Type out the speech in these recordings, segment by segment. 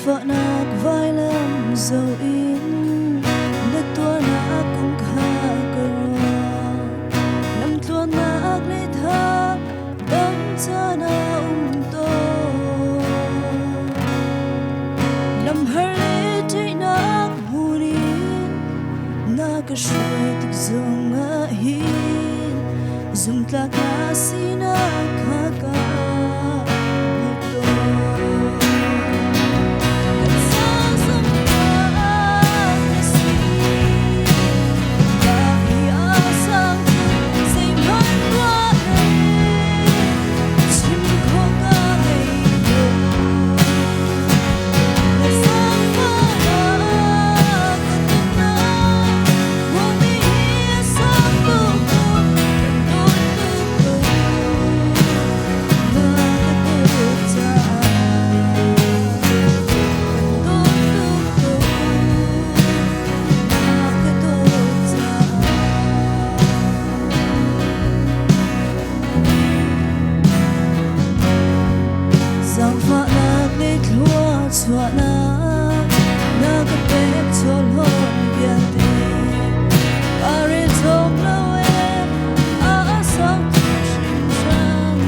Zaangfahnak vailam zoh in na tuarnak kong kha ka ruah. Lamtluannak le tha dam caan a um tawn. Lamhar le ṭihnak hmun in na ka hruai tik zongah hin zumtlak na sinak kha ka hmuh tawn. Kan zumtlak na si, nak hi a sang tuk, zeihmanh ruah le chim khawh ka ngei lo. Na zaangfahnak ka dawtnak hmuhmi hi a sang tuk ko, kan dawt tuk ko, na ka dawt caah. Kan dawt tuk ko, na ka dawt caah. Zaangfahnak le thluachuahnak na ka pek chawlhawn vialte ka rel cawk lo ee a sang tuk hringhran.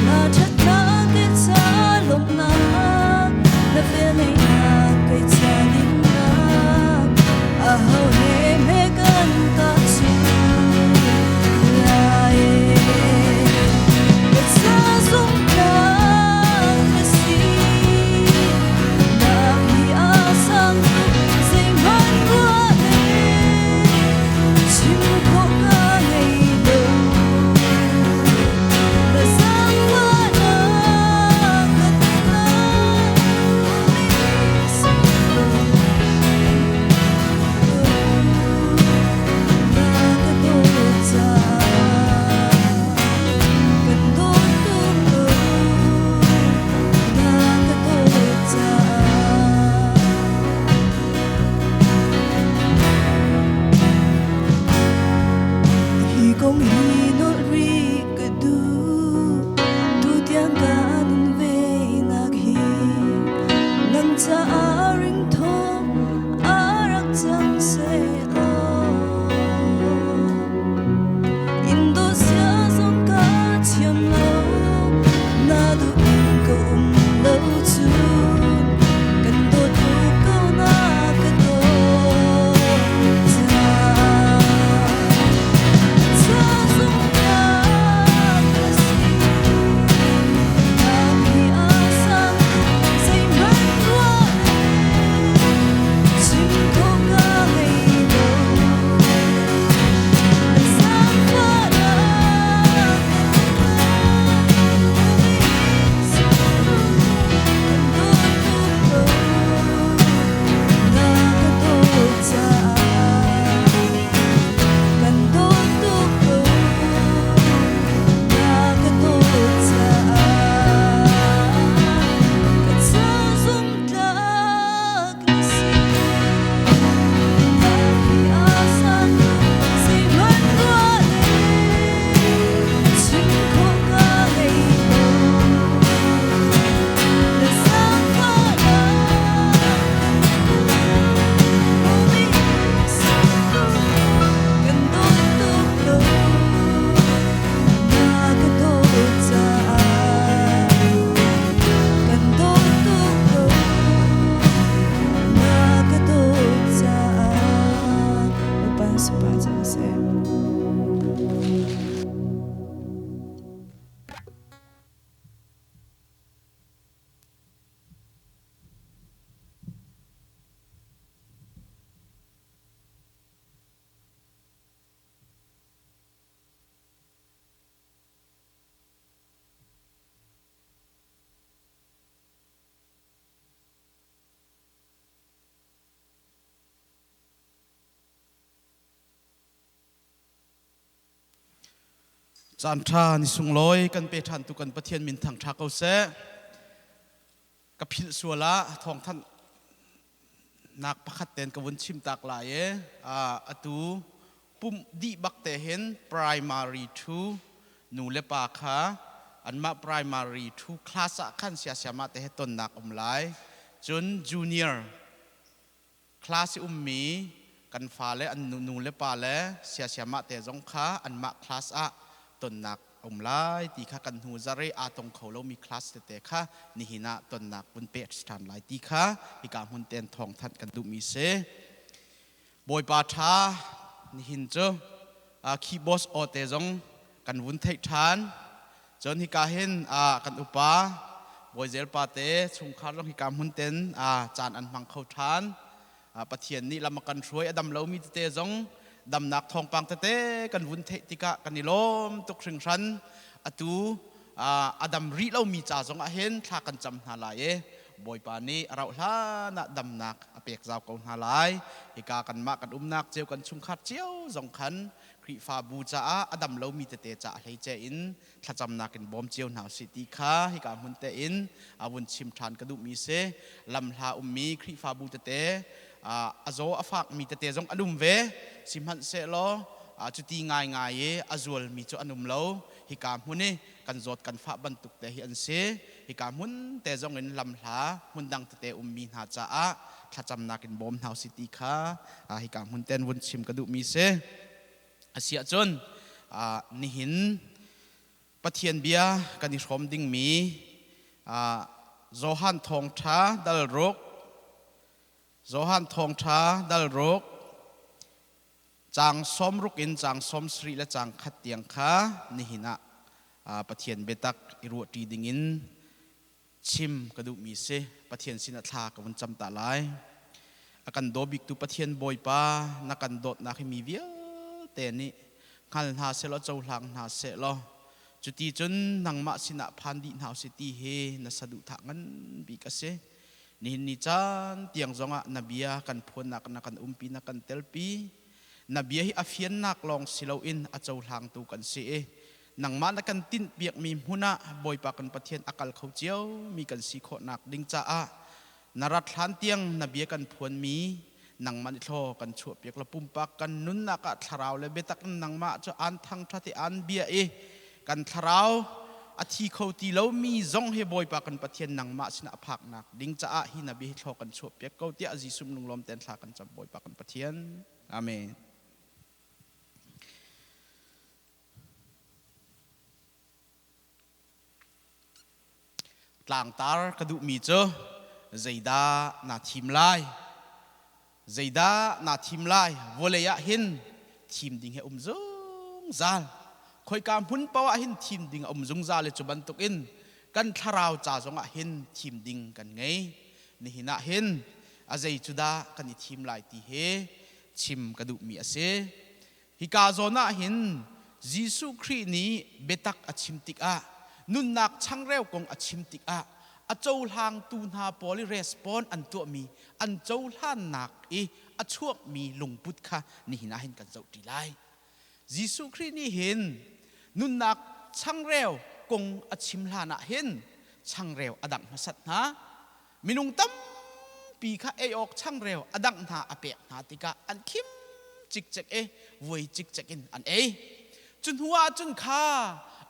Na ṭhatnak te ca lawmhnak na velngeihnak kei ca dinnak aho he hme kan tahchunh lai. Ka ca zumtlak na si, nak hi a sang tuk, zeihmanh ruah le chim khawh ka ngei lo. Na zaangfahnak ka dawtnak na ka dawt caah kan dawt tuk ko, na ka dawt caah. Hi kong hi nolh rih ka duh, tutiang ka nun ve nak hi nang caah ringthaw a rak cang seh law. Indonesia zong ka thiam lo, na duh in ka um lo cun kan dawt tuk ko na ka dawt caah. Ca zungnak ka si, nak hi a sang tuk, zeihmanh ruah le chim khawh ka ngei lo. Na zaangfahnak ka dawtnak kan dawt tuk ko, na ka dawt caah. Kan dawt tuk ko, na ka dawt caah. Ka ca zumtlak na si, nak hi a sang tuk, zeihmanh ruah le chim khawh ka ngei lo. Na zaangfahnak hmuhmi kan dawt tuk ko, na ka dawt caah. Kan dawt tuk ko, na ka dawt caah. Bawipa sunpar cang seh. Caan ṭha ni sunglawi kan pe ṭhan tu kan Pathian min thang ṭha ko seh. Ka philh sual ah thawngthanh nak pakhat ten ka vun chim tak lai e. Atu pumh dih bak te hin primary 2 nu le pa kha Anmah primary 2 class ah khan siasiamah te he tonnak um lai. Cun junior class i ummi kan fale an nu le pa le siasiamah te zong kha anmah class ah tonnak um lai ti kha kan hnu zarh i aa tong kho lomi class tete kha nihin ah tonnak vun pek ṭhan lai ti kha hika hmun ten thawng thanh kan duhmi si. Bawipa ṭha nihin cu keyboard aw te zong kan vun theih ṭhan. Cun hika hin kan upa Bawi Zel pa te chungkhar zong hika hmun ten caan an hmang kho ṭhan. Pathian nih lam a kan hruai a dam lomi tete zong damnak thawngpang tete kan vun theih tikah kan i lawm tuk hringhran. Atu a dam rih lomi ca zong ah hin thla kan cam hna lai i Bawipa nih a rauh hlan ah damnak a pek zau ko hna lai. Hika kanmah kan umnak cio kan chungkhar cio zong khan Khrihfabu caah a dam lomi tete ca a hleice in thlacamnak in bawm cio hna usih ti kha hika hmun te in a vun chim ṭhan ka duhmi si. Lamhla ummi Khrihfabu tete a zaw a fakmi tete zong an um ve. Sihmanhsehlaw cuti ngaingai i a zualmi cu an um lo. Hika hmun i kan zawt kan fah bantuk te hi an si. Hika hmun te zong in lamhla hmun dang tete ummi hna caah thlacamnak in bawm hna usih ti kha hika hmun ten vun chim ka duhmi si. Asiahcun nihin Pathian bia kan i hrawm dingmi Johan Thawngṭha dal ruk Johan Thawngṭha dal ruk caang 60 in caang 70 le caang khat tiang kha nihin ah Pathian biatak i ruahṭi dingin chim ka duhmi si. Pathian sinah thla ka vun cam ta lai. A kan daw biktu Pathian Bawipa, na kan dawtnak hi mi vialte nih hngal hna sehlaw cohlang hna sehlaw cuti cun nangmah sinah phan dih hna usih ti hi na saduhthah ngan bik a si. Nihin ni caan tiang zongah na bia kan phuannak na kan umpi na kan telpi. Na bia hi a fiannak lawng si loin a cohlangtu kan si i nangmah na kan tinhpiakmi hmun ah Bawipa kan Pathian a kal kho ciomi kan si khawhnak ding caah na rat hlan tiang na bia kan phuanmi nangmah nih thlaw kan chuahpiak la pumpak kan nunnak ah thlarau le biatak in nangmah cu aan thangṭhat i aan bia i kan thlarau a thi kho ti lomi zong hi Bawipa kan Pathian nangmah sinah a phaknak ding caah hi na bia hi thlaw kan chuahpiak ko tiah Jesuh lunglawm tein thla kan cam Bawipa kan Pathian. Amen. Tlangtar ka duhmi cu zeidah naa thim lai? Zeidah naa thim lai? Vawlei ah hin thim ding hi a um zungzal. Khoika hmun paoh ah hin thim ding a um zungzal i cu bantukin kan thlarau ca zongah hin thim ding kan ngei. Nihin ah hin a zei cu dah kan i thim lai ti hi chim ka duhmi a si. Hika zawn ah hin Jesuh Khrih nih biatak a chim tikah nunnak changreu kong a chim tikah a cohlangtu hna pawl i respond an tuahmi an cohlannak i a chuakmi lungput kha nihin ah hin kan zohṭi lai. Jesuh Khrih nih hin nunnak changreu kong a chim hlan ah hin changreu a dangh hmasat hna. Minung tampi kha ei awk changreu a dangh hna a pek hna tikah an khim cikcek i vuai cikcek in an ei. Cu hnu ah cun kha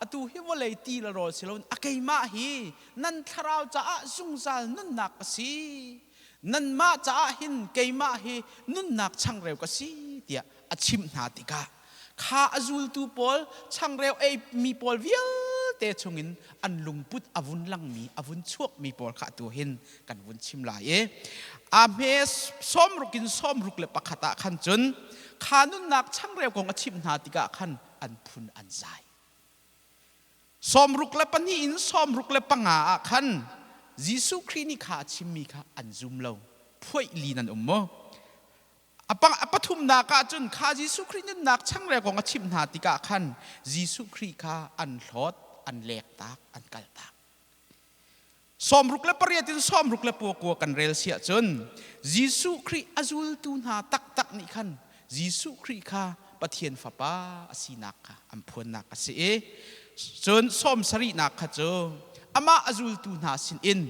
atu hi vawlei ti le rawl si loin a keimah hi nan thlarau caah zungzal nunnak ka si. Nanmah caah hin keimah hi nunnak changreu ka si tiah a chimh hna tikah kha a zultu pawl changreu ei mi pawl vialte chungin an lungput a vun langmi a vun chuakmi pawl kha atu hin kan vun chim lai i a hme 60 in 61 ah khan cun kha nunnak changreu kong a chimh hna tikah khan an phun an zai. 62 in 65 ah khan Jesuh Khrih nih kha a chimmi kha an zum lo. Phuaih li nan um maw? A pathumnak ah cun kha Jesuh Khrih nunnak changreu kong a chimh hna tikah khan Jesuh Khrih kha an hlawt, an lektak, an kaltak. 68 in 69 kan rel siah cun Jesuh Khrih a zultu hna taktak nih khan Jesuh Khrih kha Pathian Fapa a sinak kha an phuannak a si i cun 70nak kha cu amah a zultu hna sinin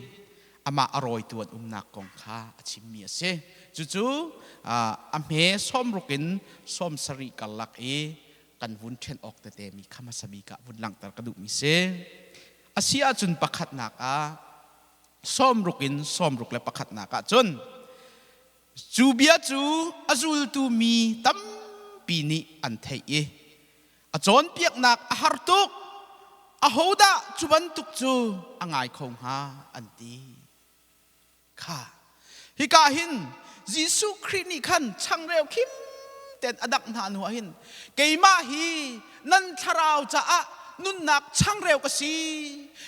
amah a rawitu an umnak kong kha a chimmi a si. Cucu a hme 60 in 70 karlak i kan vun ṭhen awk tete mi kha hmasa bik ah vun langhter ka duhmi si. A si ahcun pakhatnak ah sawmruk in sawmruk le pakhatnak ah cun cu bia cu a zultu mi tampi nih an theih i a cawnpiaknak a har tuk, ahodah cu bantuk cu a ngai kho hnga an ti. Kha hika hin Jesuh Khrih nih khan changreu khim ten a dangh hna hnu ah hin keimah hi nan thlarau caah nunnak changreu ka si,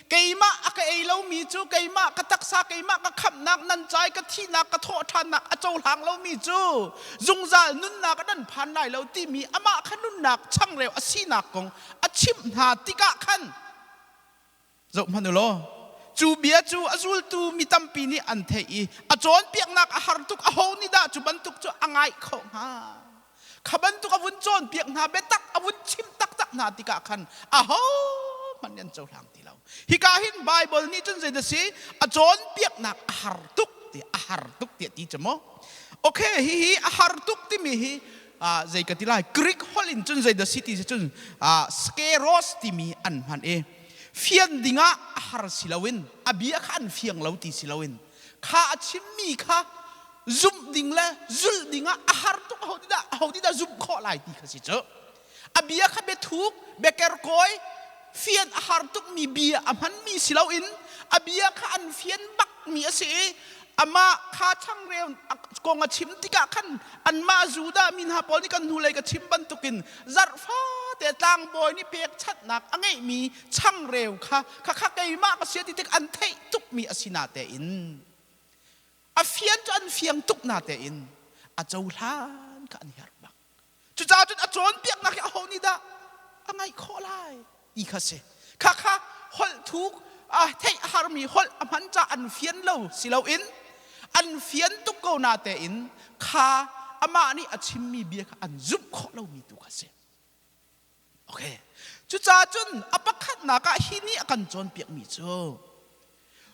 keimah a ka ei lomi cu, keimah ka taksa, keimah ka khamhnak nan cai ka thihnak ka thawhṭhannak a cohlang lomi cu zungzal nunnak a nan phan lai lo timi amah kha nunnak changreu a sinak kong a chimh hna tikah khan zoh hmanh u law, cu bia cu a zultu mi tampi nih an theih i a cawnpiaknak a har tuk, aho nih dah cu bantuk cu a ngaih khawh hnga? Kha bantuk a vun cawnpiak hna, biatak a vun chim taktak hna tikah khan aho hmanh nih an cohlang ti lo. Hika hin Baibal nih cun zeidah si a cawnpiaknak a har tuk ti a har tuk tiah ti cu maw? Okay, hihi a har tuk timi hi zei ka ti lai, Greek holh in cun zeidah si ti si cun skeros timi an hman i fian dingah a har si loin, a bia kha an fiang lo ti si loin, kha a chimmi kha zumh ding le zulh ding ah a har tuk, aho nih dah zumh khawh lai ti kha si cu. A bia kha biathuk, biakerkawi, fian a har tukmi bia a hmanmi si loin a bia kha an fian bakmi a si i amah kha changreu kong a chim tikah khan anmah Judah mi hna pawl nih kan hnulei ka chim bantukin zarh fate tlangbawi nih pekchanhnak a ngeihmi changreu kha khakha keimah ka si ti tik an theih tukmi a si na tein a fian cu an fiang tuk na tein a cohlan kha an herh bak. Cucaah cun a cawnpiaknak hi aho nih dah a ngaih khawh lai ti kha si. Khakha holh thuk a theih a harmi holh a hman ca an fian lo si loin an fian tuk ko na tein kha amah nih a chimmi bia kha an zumh khawh lomi tu kha si. Okay. Cucaah cun a pakhatnak ah hi nih a kan cawnpiakmi cu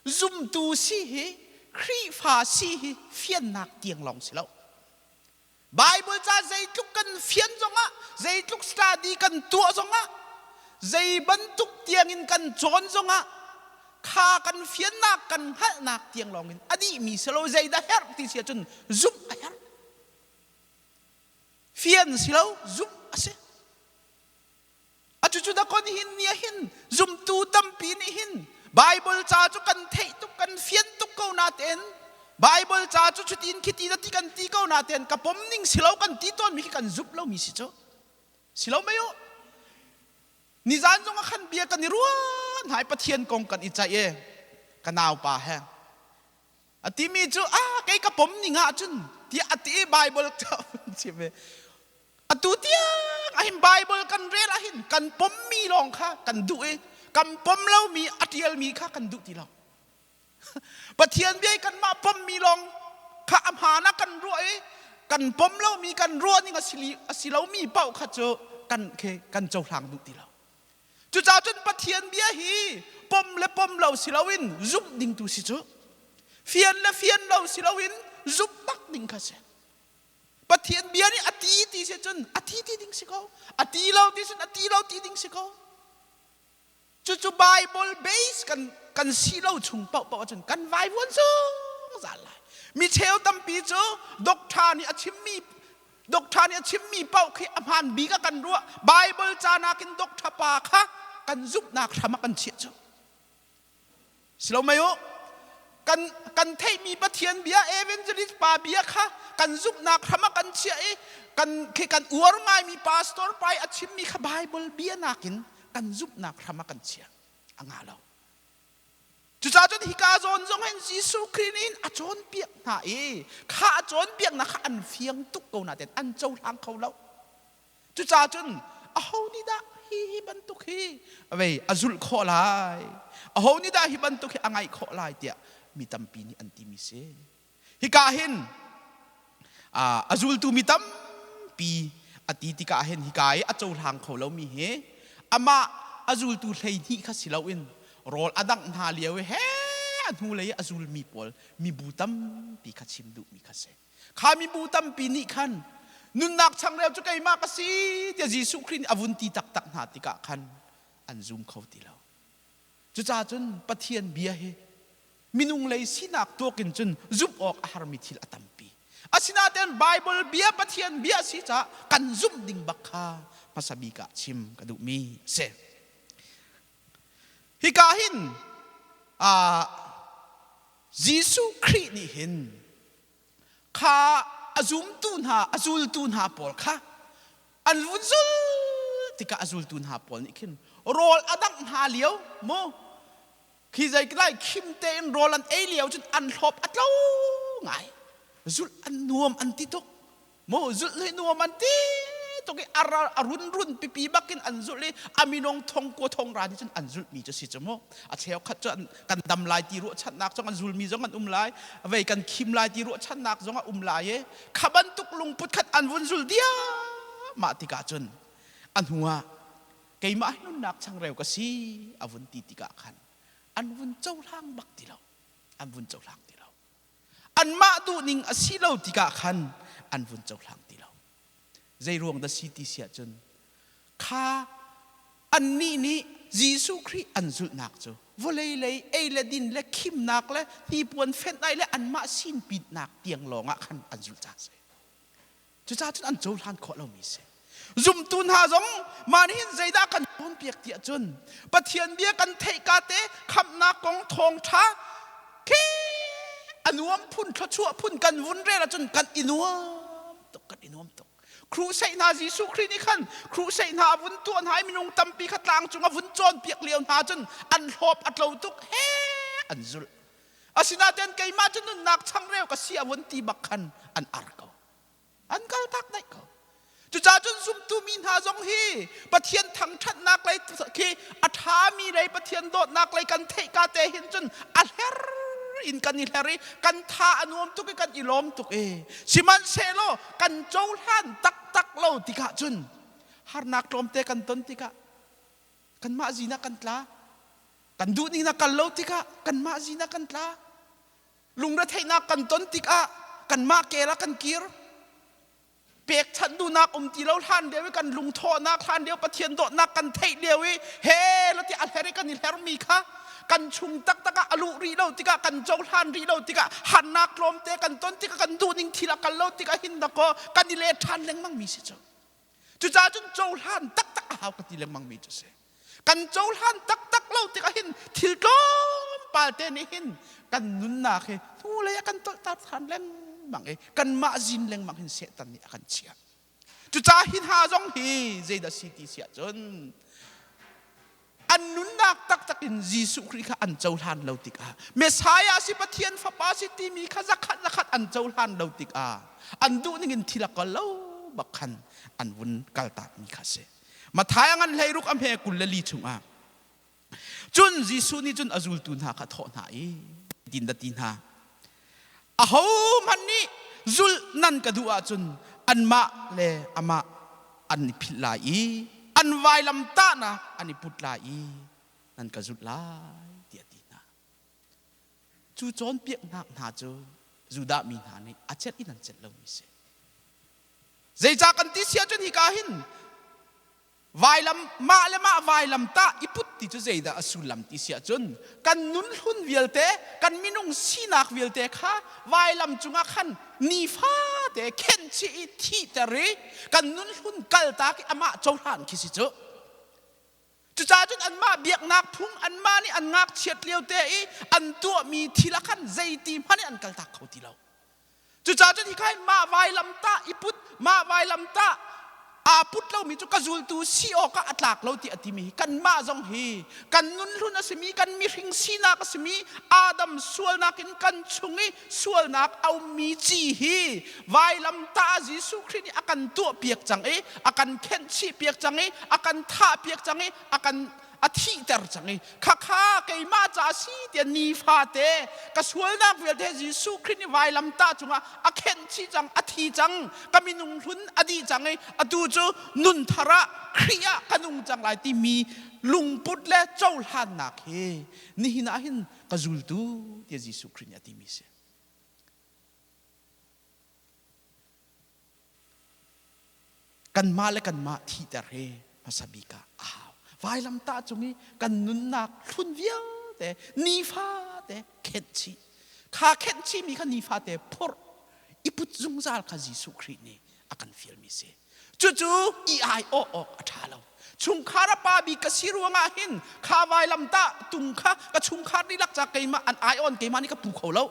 zumtu si hi, Khrihfa si hi fiannak tiang lawng si lo. Bible ca zeitluk kan fian zongah, zeitluk study kan tuah zongah, zei bantuk tiangin kan cawn zongah, kha kan fiannak, kan hngalhnak tiang lawngin a dihmi si lo, zeidah herh ti si ahcun zumh a herh. Fian si lo, zumh a si. A cucu dakon hin ni hin zumtu tampi nih hin Bible ca cu kan theih tuk, kan fian tuk ko natein, Bible ca cu cutin khiti na ti kan ti ko natein ka pom ning si lo kan ti tawn mi khi kan zumh lo mi si cu si lo mei u. Nizan zong ah khan bia kan i ruan hai, Pathian kong kan i caih e ka nau pa he. A timi cu a kei ka pom ning ah cun tiah a ti i Bible chim e atu tiang ahin Bible kan rel ahin kan pommi lawng kha kan duh i kan pom lomi a ṭialmi kha kan duh ti lo. Pathian bia i kanmah pommi lawng kha a hmaan ah kan ruah i kan pom lomi, kan ruah ning a si lomi paoh kha cu kan khi kan cohlang duh ti lo. Cucaah cun Pathian bia hi pom le pom lo si loin zumh ding tu si cu, fian le fian lo si loin zumh bak ding kha si. Pathian bia nih a ti ti si cun a ti ti ding si ko. A ti lo ti cun a ti lo ti ding si ko. Cucu Bible base kan kan si lo chung paohpaoh ahcun kan vaivuan zungzal lai. Mi cheu tampi cu doctor nih a chimmi, doctor nih a chimmi paoh khi a hmaan bik ah kan ruah. Bible ca nakin doctor pa kha kan zumhnak hram ah kan chiah cu. Si lo mei u? Kan kan theihmi Pathian bia, evangelist pa bia kha kan zumhnak hram ah kan chiah i kan khi kan uar ngaimi pastor pa i a chimmi kha Bible bia nakin kan zumhnak hram ah kan chiah a nga lo. Cucaah cun hika zawn zong hin Jesuh Khrih nih hin a cawnpiak hna i kha a cawnpiaknak kha an fiang tuk ko nain an cohlang kho lo. Cucaah cun aho nih dah hi hi bantuk hi vei a zulh khawh lai, aho nih dah hi bantuk hi a ngaih khawh lai tiah mi tampi nih an timi si. Hika hin a zultu mi tampi a ti tikah hin hika i a cohlang kho lomi hi amah a zultu 12 kha si loin rawl a dangh hna lio i he a hnulei i a zulmi pawl mibu tampi kha chim duhmi kha si. Kha mibu tampi nih khan nunnak changreu cu keimah ka si tiah Jesuh Khrih nih a vun ti taktak hna tikah khan an zum kho ti lo. Cucaah cun Pathian bia hi minung lei sinak tuak in cun zumh awk a harmi thil a tampi. Asinain Bible bia Pathian bia si caah kan zumh ding bak kha hmasa bik ah chim ka duhmi a si. Hika hin Jesuh Khrih nih hin kha a zumtu hna a zultu hna pawl kha an vun zul tikah a zultu hna pawl nih khin rawl a dangh hna lio mu khi zei lai khim tein rawl an ei lio cun an hlawp a tlo ngai zulh an nuam an ti tuk Maw zulh hi nuam an ti tuk i a run run pipi bakin an zulh i a minung thong kua thong ra nih cun an zulhmi cu si cu mu. A cheukhat cu kan dam lai ti ruahchannak zong an zulmi zong an um lai, vei kan khim lai ti ruahchannak zong a um lai i kha bantuk lungput khat an vun zul diahmah tikah cun a hnu ah keimah hi nunnak changreu ka si a vun ti tikah khan an vun cohlang bak ti lo, an vun cohlang ti lo. Anmah duhning a si lo tikah khan an vun cohlang ti lo. Zei ruang dah si ti si ahcun kha annih nih Jesuh Khrih an zulhnak cu vawlei lei ei le din le khimnak le hnipuan fenh ai le anmah sinpitnak tiang lawngah khan an zulh caah a si. Cucaah cun an cohlan khawh lomi a si. Zumtu hna zong mah nih hin zeidah kan cawnpiak ti ahcun Pathian bia kan theih ka te khamhnak kong thawngṭha khi a nuam phun thluachuah phun kan vun rel ahcun kan i nuam tuk kan i nuam tuk. Crusade hna Jesuh Khrih nih khan crusade hna a vun tuah hna i minung tampi kha tlang cung a vun cawnpiak lio hna cun an hlawp a tlo tuk he an zulh. Asinain keimah cu nunnak changreu ka si a vun ti bak khan an ar ko. An kal tak daih ko. Cucaah cun zumtu mi hna zong hi Pathian thangṭhatnak lei khi a ṭhami lei Pathian dawtnak lei kan theih ka te hin cun a hler in kan i hler i kan tha a nuam tuk i kan i lawm tuk i sihmanhsehlaw kan cohlan taktak lo tikah cun harnak tlawmte kan ton tikah kanmah zina kan tla kan duhning na kal lo tikah kanmah zina kan tla lungretheihnak kan ton tikah kanmah kel ah kan kir pekchanh duhnak um ti lo hlan lio i kan lungthawhnak hlan lio Pathian dawtnak kan theih lio i he lati a hler i kan i hlermi kha kan chung taktak ah a luh rih lo tikah kan cohlan rih lo tikah hannak tlawmte kan ton tikah kan duhning thil a kal lo tikah hin dakaw kan i let ṭhan lengmang mi si cu. Cucaah cun cohlan taktak a hau ka ti lengmang mi cu si. Kan cohlan taktak lo tikah hin thil tlawmpal te nih hin kan nunnak hi hnulei a kan tolhter ṭhan lengmang i kanmah zin lengmang hin Satan nih a kan chiah. Cucaah hi hna zong hi zeidah si ti si ahcun an nunnak taktak in Jesuh Khrih kha an cohlan lo tikah Messiah si Pathian Fapa si timi kha zakhat zakhat an cohlan lo tikah an duh ning in thil a kal lo bak khan an vun kaltak mi kha si. Matthai a ngan 16 a hme 24 chungah cun Jesuh nih cun a zultu hna kha thawh hna i tin da ti hna ahohmanh nih zulh nan ka duh ahcun anmah le amah an i philh lai i an vailam tahnak an i put lai i nan ka zulh lai tiah a ti hna. Cu cawnpiaknak hna cu Judah mi hna nih a celh in an celh lomi a si. Zeicah kan ti si ahcun hika hin vailam mah le mah vailam tah i put ti cu zeidah a sullam ti si ahcun kan nun hlun vialte kan minung sinak vialte kha vailam cungah khan nifate khenhchih i thihter i kan nun hlun kaltak i amah cohlan khi si cu. Cucaah cun anmah biaknak phung anmah nih an ngakchiat lio te i an tuahmi thil ah khan zeiti hmanh in an kaltak kho ti lo. Cucaah cun hika hin mah vailam tah i put, mah vailam tah aa put lomi cu ka zultu si awkah a tlak lo ti a timi hi kanmah zong hi kan nunhlun a simi kan mihring sinak a simi Adam sualnak in kan chung i sualnak a ummi ci hi vailam tah Jesuh Khrih nih a kan tuahpiak cang i a kan khenhchihpiak cang i a kan thahpiak cang i a kan a thihter cang i khakha keimah ca si tiah nifate ka sualnak vialte Jesuh Khrih nih vailamtah cungah a khenh chih cang a thi cang ka minung hlun a dih cang i atu cu nun thar ah Khrih ah ka nung cang lai timi lungput le cohlannak hi nihin ah hin ka zultu tiah Jesuh Khrih nih a timi si. Kanmah le kanmah thihter hi hmasa bik ah a hau. Vailamtah cung i kan nunnak hlun vialte nifate khenh chih. Kha khenh chihmi kha nifate phurh i put zungzal kha Jesuh Khrih nih a kan fialmi si. Cucu i ai awh awk a ṭha lo. Chungkhar a pa bik ka si ruangah hin kha vailamtah tung kha ka chungkhar dihlak ca keimah an ai on keimah nih ka pu kho lo.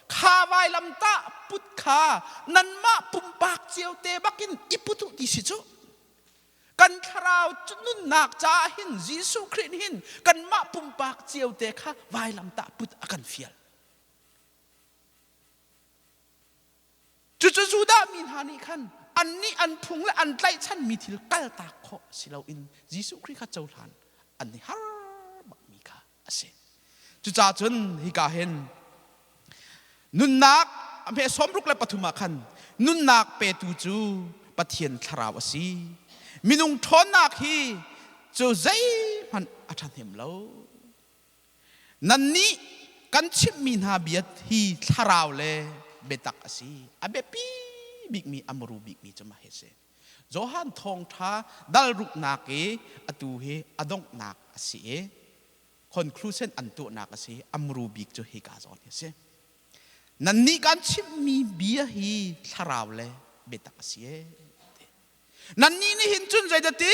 Kha vailamtah put kha nanmah pumpak cio te bakin i put u ti si cu. Kan thlarau nunnak caah hin Jesuh Khrih nih hin kanmah pumpak cio te kha vailamtah put a kan fial. Cucu Judah mi hna nih khan annih an phung le an tlaihchanmi thil kaltak khawh si loin Jesuh Khrih kha cohlan an i har bakmi kha a si. Cucaah cun hika hin nunnak a hme 63 ah khan nunnak petu cu Pathian thlarau a si. Minung ṭhawnnak hi cu zeihmanh a ṭhahnem lo. Nannih kan chimhmi hna bia hi thlarau le biatak a si. A biapi bikmi, a muru bikmi cu mah hi a si. Johan thawngṭha dal ruknak i atu hi a donghnak a si i conclusion an tuahnak a si. A muru bik cu hika zawn hi a si. Nannih kan chimhmi bia hi thlarau le biatak a si ee. Nannih nih hin cun zeidah ti?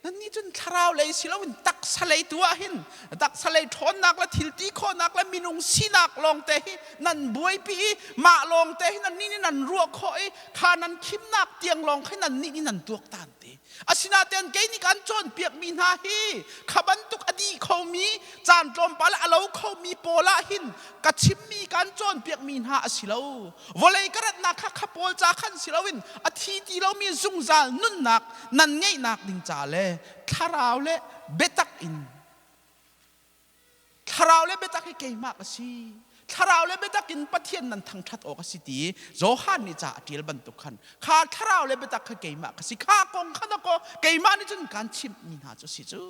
Nannih cun thlarau lei si loin taksa lei tu ah hin taksa lei ṭhawnnak le thil ti khawhnak le minung sinak lawngte hi nan buaipi i mah lawngte hi nannih nih nan ruah khawh i kha nan khimnak tiang lawng khi nannih nih nan tuaktan ti. Asinain kei nih kan cawnpiakmi hna hi kha bantuk a dih khomi caan tlawmpal a lo khomi pawl ah hin ka chimmi kan cawnpiakmi hna a si lo. Vawlei ka ratnak kha kha pawl ca khan si loin a thi ti lomi zungzal nunnak nan ngeihnak ding ca le thlarau le biatak in thlarau le biatak hi keimah ka si thlarau le biatak in Pathian nan thangṭhat awk a si ti Johan nih ca a ṭial bantuk khan kha thlarau le biatak kha keimah ka si kha kong kha dakaw keimah nih cun kaan chimhmi hna cu si cu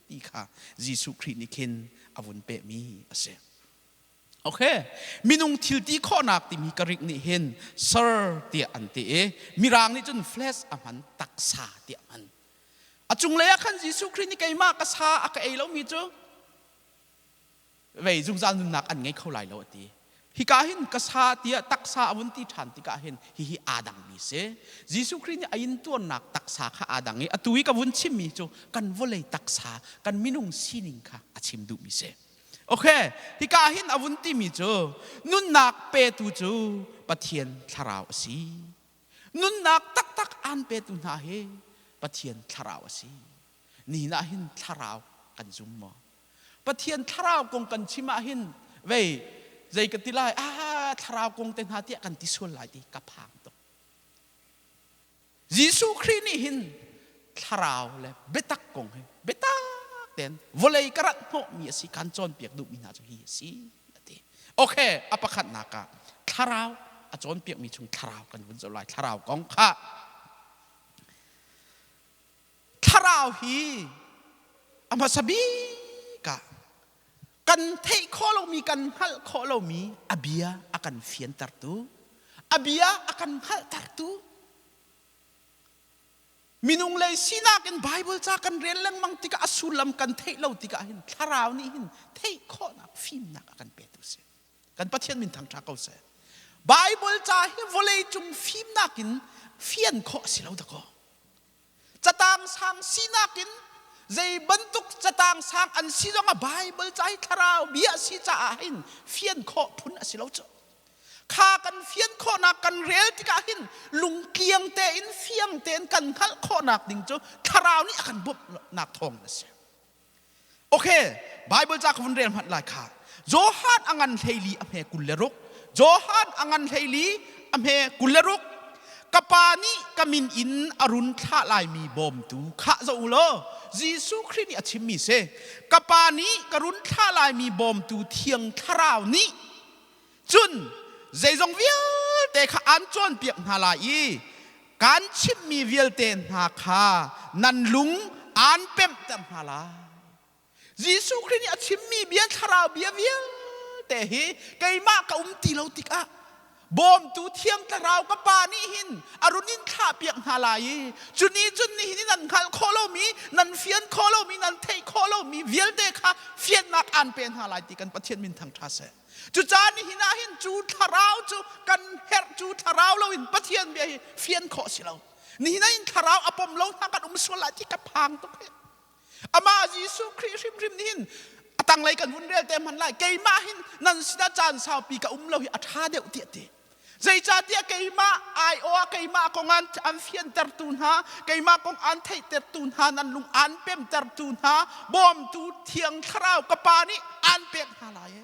ti kha Jesuh Khrih nih khin a vun pehmi a si. Okay. Minung thil ti khawhnak timi Greek nih hin sar tiah an ti i Mirang nih cun flesh a hman taksa tiah hman. A cunglei ah khan Jesuh Khrih nih keimah ka sa a ka ei lomi cu vei zungzal nunnak an ngei kho lai lo a ti. Hika hin ka sa tiah taksa a vun ti ṭhan tikah hin hihi aa dangmi si. Jesuh Khrih nih a intuarnak taksa kha aa dang i atu i ka vun chimmi cu kan vawlei taksa, kan minung sining kha a chim duhmi si. Okay, hika hin a vun timi cu nunnak petu cu Pathian thlarau a si. Nunnak taktak aan petu hna hi Pathian thlarau a si. Ni ah hin thlarau kan zum maw? Pathian thlarau kong kan chim ah hin vei zei ka ti lai ah thlarau kong te hna tiah kan ti sual lai ti ka phang tuk. Jesuh Khrih nih hin thlarau le biatak kong hi biatak tein vawlei ka rat hnawhmi a si kan cawnpiak duhmi hna cu hi a si a ti. Okay, a pakhatnak ah thlarau a cawnpiakmi chung thlarau kan vun zoh lai. Thlarau kong kha thlarau hi a hmasa bik ah kan theih khawh lomi kan hngalh khawh lomi a bia a kan fiantertu a bia a kan hngalhtertu minung lei sinak in Bible ca kan rel lengmang tikah a sullam kan theih lo tikah hin thlarau nih hin theih khawhnak fimnak a kan petu si kan Pathian min thangṭha ko seh Bible ca hi vawlei cung fimnak in fian khawh a si lo dakaw Catang sang sinak in zei bantuk catang sang an si zong ah Bible ca hi thlarau bia a si caah hin fian khawh phun a si lo cu. Kha kan fian khawhnak kan rel tikah hin lungtliang tein fiang tein kan hngalh khawhnak ding cu thlarau nih a kan bawmhnak thawng a si. Okay, Bible ca ka vun rel hmanh lai kha. Johan a ngan 14 a hme 26. Johan a ngan 14 a hme 26. Ka pa nih ka min in a run thlah laimi bawmtu kha zo u law Jesuh Khrih nih a chimmi si. Ka pa nih ka run thlah laimi bawmtu Thiang Thlarau nih cun zeizong vialte kha aan cawnpiak hna lai i kaan chimhmi vialte hna kha nan lung aan pemhter hna lai. Jesuh Khrih nih a chimmi bia thlarau bia vialte hi keimah ka um ti lo tikah Bawmtu Thiang Thlarau ka Pa nih hin a run in thlahpiak hna lai i cu ni cun nihin i nan hngalh khawh lomi, nan fian khawh lomi, nan theih khawh lomi vialte kha fiannak aan pe hna lai ti kan Pathian min thangṭha seh. Cucaah nihin ah hin cu thlarau cu kan herh cu thlarau loin Pathian bia hi fian khawh si lo. Nihin ah hin thlarau a pom lo hna kan um sual lai ti ka phang tuk hi. Amah Jesuh Khrih hrimhrim nih hin a tanglei kan vun rel te hmanh lai keimah hin nan sinah caan saupi ka um lo hi a ṭha deuh tiah ti. Zeicahtiah keimah aiawh ah keimah kong an fiantertu hna, keimah kong an theihtertu hna, nan lung an pemtertu hna, bawmtu Thiang Thlarau ka Pa nih an pek hna lai.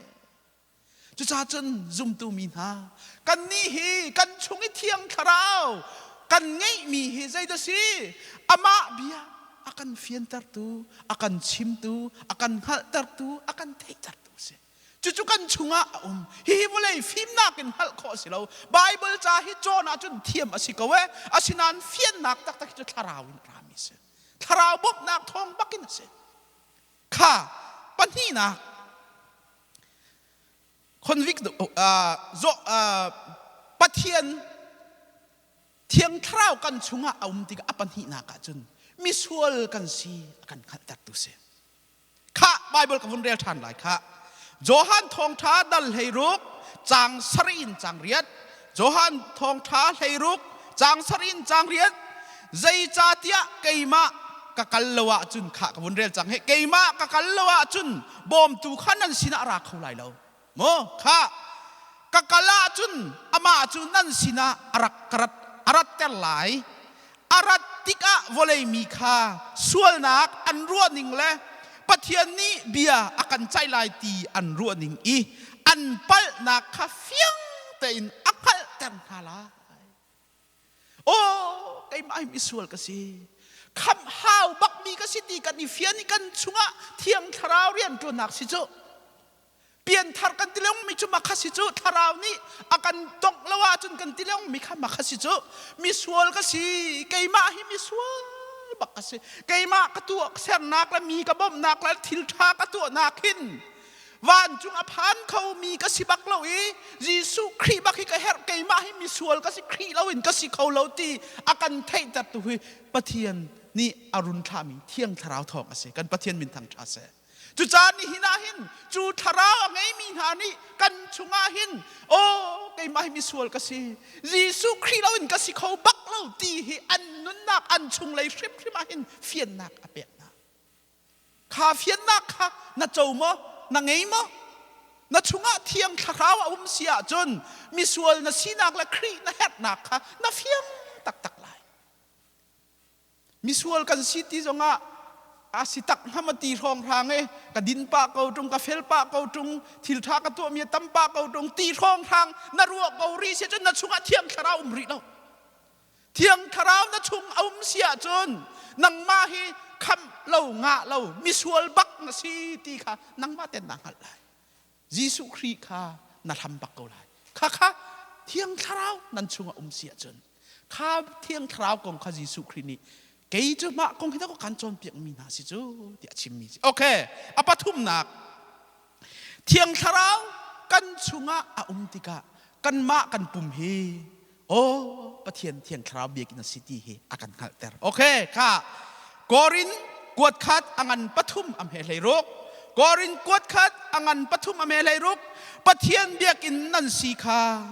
Cucaah cun zumtu mi hna, kannih hi kan chung i Thiang Thlarau kan ngeihmi hi zeidah si? Amah bia a kan fiantertu, a kan chimtu, a kan hngalhtertu, a kan theihtertu a si. Cucu kan chungah a um. Hihi vawlei fimnak in hngalh khawh a si lo. Baibal ca hi cawn ahcun thiam a si ko e. Asinain fiannak taktak hi cu thlarau in a rami a si. Thlarau bawmhnak thawng bakin a si. Kha pahnihnak convict Pathian Thiang Thlarau kan chungah a um tikah a pahnihnak ah cun misual kan si a kan hngalhtertu si. Kha Bible ka vun rel ṭhan lai kha. Johan thawngṭha dal 16 caang sarih in caang riat. Johan thawngṭha 16 caang sarih in caang riat. Zeicahtiah keimah ka kal lo ahcun kha ka vun rel cang he keimah ka kal lo ahcun bawmtu kha nan sinah a ra kho lai lo. Maw kha ka kal ahcun amah cu nan sinah a rak ka rat a ratter lai. A rat tikah vawlei mi kha sualnak an ruahning le Pathian nih bia a kan ceih lai ti an ruahning i an palhnak kha fiang tein a hngalhter hna lai. Aw, keimah hi misual ka si. Khamh hau bakmi ka si ti kan i fian i kan chungah Thiang Thlarau rianṭuannak si cu. Pianthar kan ti lengmi cu makha si cu. Thlarau nih a kan tongh lo ahcun kan ti lengmi kha makha si cu. Misual ka si. Keimah hi misual bak ka si. Keimah ka tuah sernak le mi ka bawmhnak le thil ṭha ka tuahnak hin vancung a phan khomi ka si bak lo i Jesuh Khrih bak hi ka herh keimah hi misual ka si Khrih loin ka si kho lo ti a kan theihtertu hi Pathian nih a run thlahmi Thiang Thlarau thawng a si kan Pathian min thang ṭha seh cucaah nihin ah hin cu thlarau a ngeimi hna nih kan chungah hin aw keimah hi misual ka si Jesuh Khrih loin ka si kho bak lo ti hi an nunnak an chunglei hrimhrim ah hin fiannak a pek hna Kha fiannak kha na co maw? Na ngei maw? Na chungah thiang thlarau a um si ahcun misual na sinak le Khrih na herhnak kha na fiang taktak lai. Misual kan si ti zongah a si tak hnga ti hrawng hrang e ka din pah ko tung ka fel pah ko tung thil tha ka tuah mi tam pah ko tung ti hrawng hrang na ruah ko ri si cun na chungah thiang thlarau um rih lo Thiang Thlarau na chung a um si ahcun nangmah hi khamh lo ngah lo misual bak na si ti kha nangmah ten naa hngalh lai. Jesuh Khrih kha na hlam bak ko lai. Kha kha Thiang Thlarau nan chung a um si ahcun kha Thiang Thlarau kong kha Jesuh Khrih nih kei cu mah kong hi dah kan cawnpiak mi hna si cu tiah a chimmi si. Okay, a pathumnak Thiang Thlarau kan chungah a um tikah kanmah kan pum hi aw Pathian Thiang Thlarau biakinn a si ti hi a kan hngalhter. Okay, kha Korin kuat khat a ngan pathum a hme hlei ruk. Korin kuat khat a ngan pathum a hme hlei ruk. Pathian biakinn nan si kha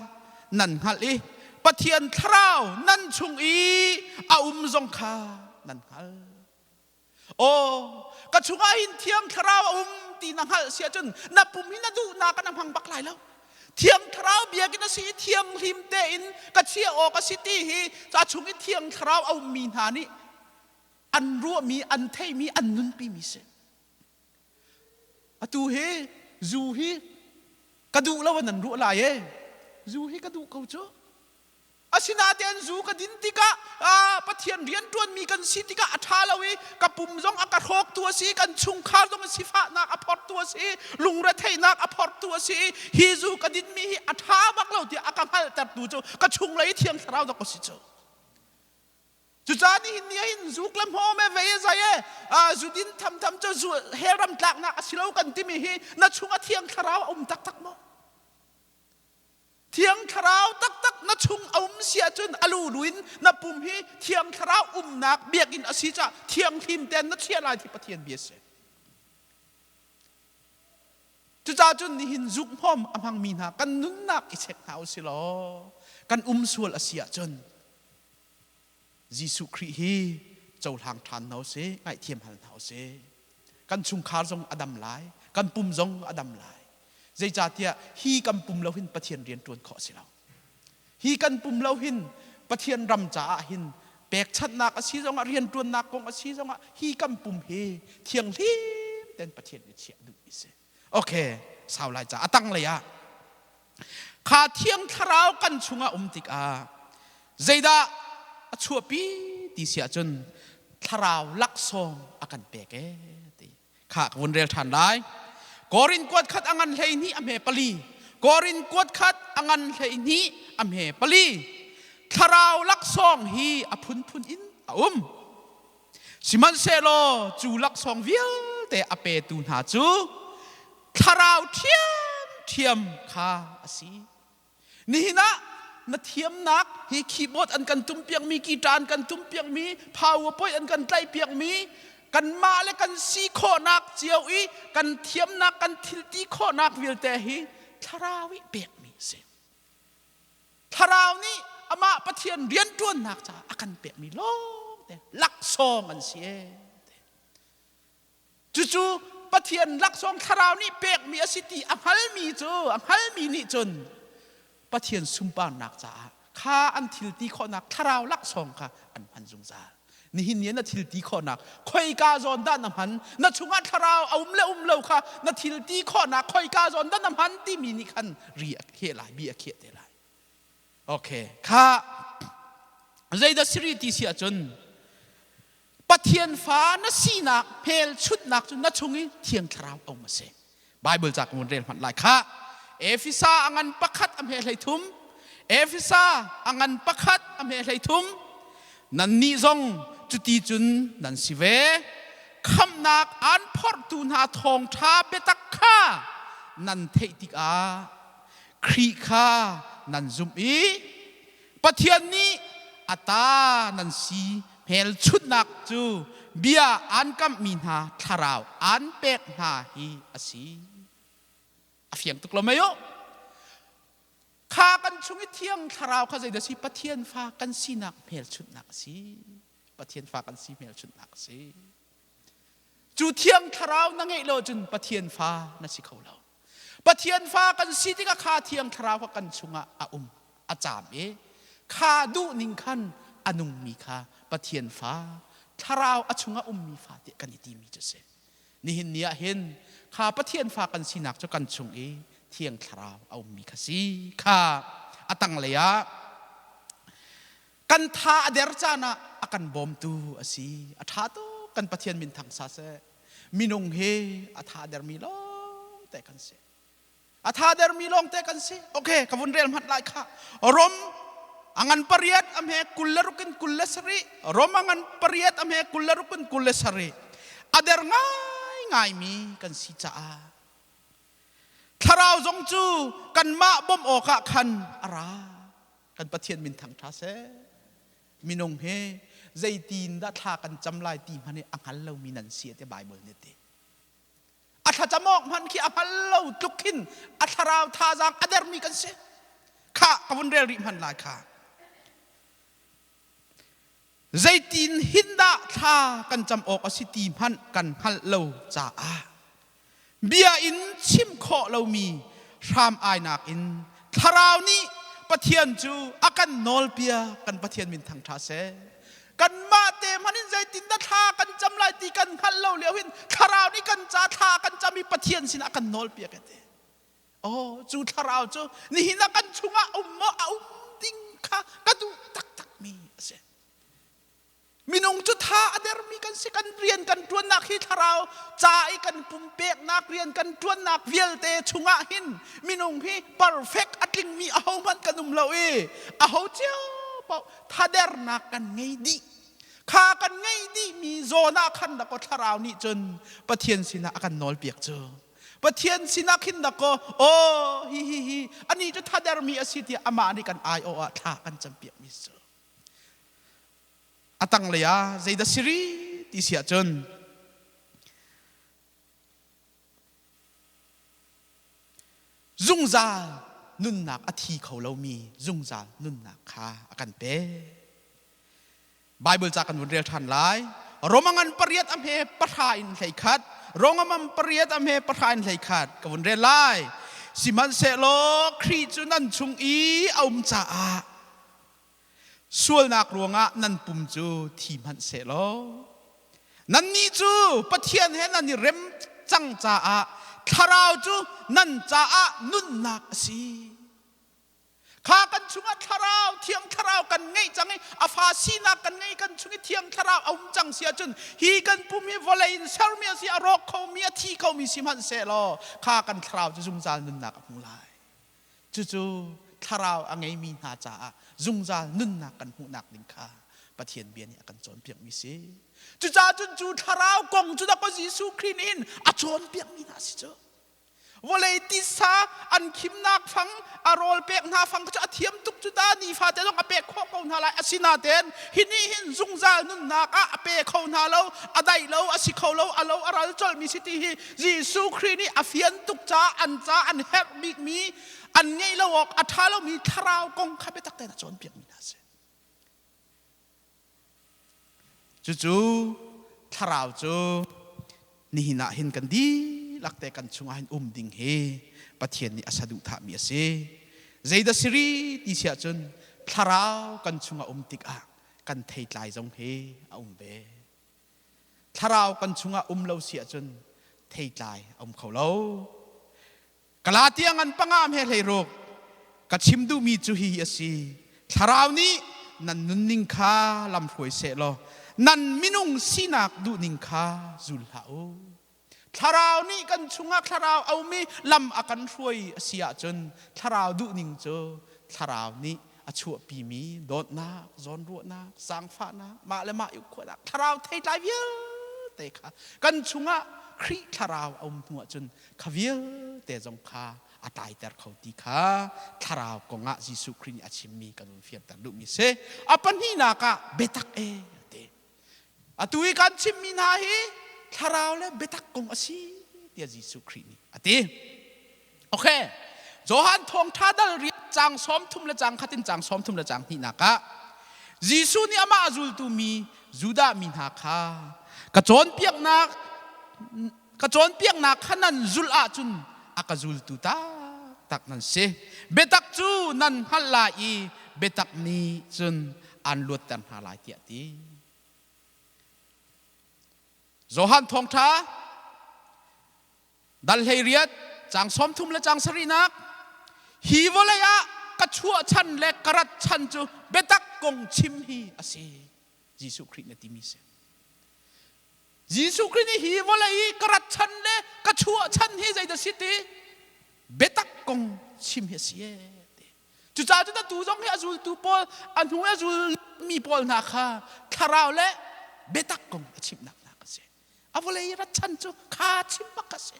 nan hngalh i Pathian Thlarau nan chung i a um zong kha nan hngalh. Aw, ka chungah hin Thiang Thlarau a um ti na hngalh si ahcun na pum hi na duhnak ah na hmang bak lai lo. Thiang Thlarau biakinn a si i thianghlim tein ka chiah awk a si ti hi a chung i Thiang Thlarau a ummi hna nih an ruahmi, an theihmi, an nunpimi si. Atu hi zu hi ka duh lo an ruah lai e. Zu hi ka duh ko cu. Asinain zu ka din tikah Pathian rianṭuanmi kan si tikah a ṭha lo i ka pum zong a ka hrawktu a si, kan chungkhar zong sifahnak a phortu a si, lungretheihnak a phortu a si. Hi zu ka dinmi hi a ṭha bak lo tiah a ka hngalhtertu cu ka chunglei Thiang Thlarau dawk a si cu. Cucaah nihin ni ah hin zuk le hmawm e vei e zai e zu din thamtham cu zu hell ram tlaknak a si lo kan timi hi na chungah Thiang Thlarau a um taktak maw? Thiang Thlarau taktak na chung a um si ahcun a lulu in na pum hi Thiang Thlarau umnak biakinn a si caah thianghlim tein na chiah lai ti Pathian bia si. Cucaah cun nihin zuk hmawm a hmangmi hna kan nunnak i check hna u si law kan um sual a si ahcun Jesuh Khrih hi cohlang ṭhan hna u sih, ngaihthiam hal hna u sih. Kan chungkhar zong a dam lai, kan pum zong a dam lai. Zeicahtiah hi kan pum lo hin Pathian rian ṭuan khawh a si lo. Hi kan pum lo hin Pathian ram caah hin pekchanhnak a si zongah rianṭuannak kong a si zongah hi kan pum hi thianghlim tein Pathian nih chiah duhmi a si. Okay, sau lai ca a tanglei ah kha thiang thlarau kan chungah um tikah zeidah a chuahpi ti si ahcun thlarau laksawng a kan pek ee ti kha ka vun rel ṭhan lai. Korin kuat khat a ngan 12 a hme pali. Korin kuat khat a ngan 12 a hme pali. Thlarau laksawng hi a phunphun in a um. Sihmanhsehlaw cu laksawng vialte a petu hna cu thlarau ṭhiamṭhiam kha a si. Nihin ah na thiamnak hi keyboard an kan tumpiakmi, guitar an kan tumpiakmi, powerpoint an kan tlaihpiakmi, kanmah le kan si khawhnak cio i kan thiamnak, kan thilti khawhnak vialte hi thlarau i pekmi a si. Thlarau nih amah Pathian rianṭuannak caah a kan pekmi lawngte laksawng an si ee. Cucu Pathian laksawng thlarau nih pekmi a si ti a hngalmi cu a hngalmi nih cun Pathian sunparnak caah kha an thil ti khawhnak thlarau laksawng kha an hman zungzal. Nihin ni na thil ti khawhnak khoika zawn dah na hman na chungah thlarau a um le um lo kha na thil ti khawhnak khoika zawn dah na hman timi nih khan ri a kheh lai bi a kheh te lai. Okay kha zeidah siri ti si ahcun Pathian fa na sinak hmelchunhnak cu na chung i Thiang Thlarau a um a si. Bible ca ka vun rel hmanh lai kha. Efesa a ngan pakhat a hme 13. Efesa a ngan pakhat a hme 13. Nannih zong cuti cun nan si ve. Khamhnak aan phorhtu hna thawngṭha biatak kha nan theih tikah Khrih kha nan zumh i Pathian nih a ta nan si hmelchunhnak cu bia aan kamhmi hna thlarau aan pek hna hi a si. A fiang tuk lo mei u? Kha kan chung i thiang thlarau kha zeidah si? Pathian fa kan sinak hmelchunhnak a si. Pathian fa kan si hmelchunhnak a si. Cu thiang thlarau na ngeih lo cun Pathian fa na si kho lo. Pathian fa kan si tikah kha thiang thlarau kha kan chungah a um, a caam i kha duhning khan a nungmi kha Pathian fa, thlarau a chungah ummi fa tiah kan i timi cu a si. Nihin ni ah hin kha Pathian fa kan sinak cu kan chung i thiang thlarau a ummi kha si. Kha a tanglei ah kan tha a der caan ah a kan bawmtu a si. A ṭha tuk kan Pathian min thang sa seh. Minung hi a tha dermi lawng te kan si. A tha dermi lawng te kan si. Okay, ka vun rel hmanh lai kha. Rom a ngan pariat a hme 26 in 27. Rom a ngan pariat a hme 26 in 27. A der ngai ngaimi kan si caah thlarau zong cu kanmah bawmh awkah khan a ra. Kan Pathian min thang ṭha seh. Minung hi zeitin dah thla kan cam lai ti hmanh hi a hngal lomi nan si ti Bible nih ti. A thlacam awk hmanh khi a hngal lo tluk khin a thlarau thazaang a dermi kan si. Kha ka vun rel rih hmanh lai kha. Zeitin hin dah thla kan cam awk a si ti hmanh kan hngalh lo caah bia in chim khawh lomi hram ainak in thlarau nih Pathian cu a kan nawlpiak. Kan Pathian min thangṭha seh. Kanmah te hmanh in zeitin dah thla kan cam lai ti kan hngalh lo lio hin thlarau nih kan ca thla kan cam i Pathian sinah a kan nawlpiak e ti. Oh, cu thlarau cu nihin ah kan chungah um maw a um ding kha ka duh taktakmi a si. Minung cu tha a dermi kan si. Kan rian kan ṭuannak hi thlarau ca i kan pumpeknak rian kan ṭuannak vialte chungah hin minung hi perfect a tlingmi ahohmanh kan um lo i aho cio paoh thadernak kan ngei dih. Kha kan ngei dihmi zawn ah khan dakaw thlarau nih cun Pathian sinah a kan nawlpiak cu. Pathian sinah khin dakaw aw hi hi hi ani cu thadermi a si tiah amah nih kan aiawh ah thla kan campiakmi cu. A tanglei ah zeidah si rih ti si ahcun zungzal nunnak a thi kho lomi zungzal nunnak kha a kan pek. Bible ca kan vun rel ṭhan lai. Romangan pariat a hme pahra in 11. Rongamam pariat a hme pahra in 11 ka vun rel lai. Sihmanhsehlaw Khrih cu nan chung i a um caah sualnak ruangah nan pum cu thi hmanh sehlaw nannih cu Pathian he nan i rem cang caah thlarau cu nan caah nunnak a si. Kha kan chungah thlarau, thiang thlarau kan ngeih cang i a fa sinak kan ngei kan chung i thiang thlarau a um cang si ahcun hi kan pum hi vawlei in sermi a si, a rawk khomi, a thi khomi si hmanh sehlaw kha kan thlarau cu zungzal nunnak a hmu lai. Cucu thlarau a ngeimi hna caah zungzal nunnak kan hmuhnak ding kha Pathian bia nih a kan cawnpiakmi si. Cucaah cun cu thlarau kong cu dah Jesuh Khrih nih hin a cawnpiakmi hna si cu. Vawlei tisa an khimnak fang a rawl pek hna fang cu a thiam tuk cu ta nifate zong a pek khawh ko hna lai. Asinain hi nih hin zungzal nunnak ah a pe kho hna lo, a daih lo, a si kho lo, a lo a ral colmi si ti hi Jesuh Khrih nih a fian tuk caah an ca an herh bikmi an ngeih lo awk a ṭha lomi thlarau kong kha biatak tein a cawnpiakmi hna a si. Cucu thlarau cu nihin ah hin kan dihlak te kan chungah hin um ding hi Pathian nih a saduhthahmi a si. Zeidah si rih ti si ahcun thlarau kan chungah um tikah kan theitlai zong hi a um ve. Thlarau kan chungah um lo si ahcun theitlai a um kho lo. Galatia ngan panga he 16 ka chim duhmi cu hihi a si. Thlarau nih nan nunning kha lamhruai seh law nan minung sinak duhning kha zul hlah u. Thlarau nih kan chungah thlarau a um i lam a kan hruai a si ahcun thlarau duhning cu thlarau nih a chuahpimi dawtnak, zawnruahnak, zaangfahnak, mah le mah i uk khawhnak, thlarau theitlai vialte kha kan chungah Khrih thlarau a um hnu ahcun kha vialte zong kha a tlaiter kho ti kha thlarau kongah Jesuh Khrih nih a chimmi kan vun fianter duhmi si. A pahnihnak ah biatak e ti. Atu i kan chimmi hna hi thlarau le biatak kong a si tiah Jesuh Khrih nih a ti. Okay. Johan thawngṭha dal riat caang 30 le caang khat in caang 30 le caang hnihnak ah Jesuh nih amah a zultu mi Judah mi hna kha ka cawnpiaknak ka cawnpiaknak kha nan zulh ahcun a ka zultu taktak nan si. Biatak cu nan hngalh lai i biatak nih cun aan luatter hna lai tiah a ti. Johan thawngṭha dal 18 caang 30 le caang sarihnak hi vawlei ah ka chuah chan le ka rat chan cu biatak kong chim hi a si. Jesuh Khrih na timi si. Jesuh Khrih nih hi vawlei i ka rat chan le ka chuah chan hi zeidah si ti biatak kong chim hi a si e ti. Cucaah cun atu zong hi a zultu pawl a hnu a zulmi pawl hna kha thlarau le biatak kong a chimhnak hna a si. A vawlei rat chan cu kha chim bak a si.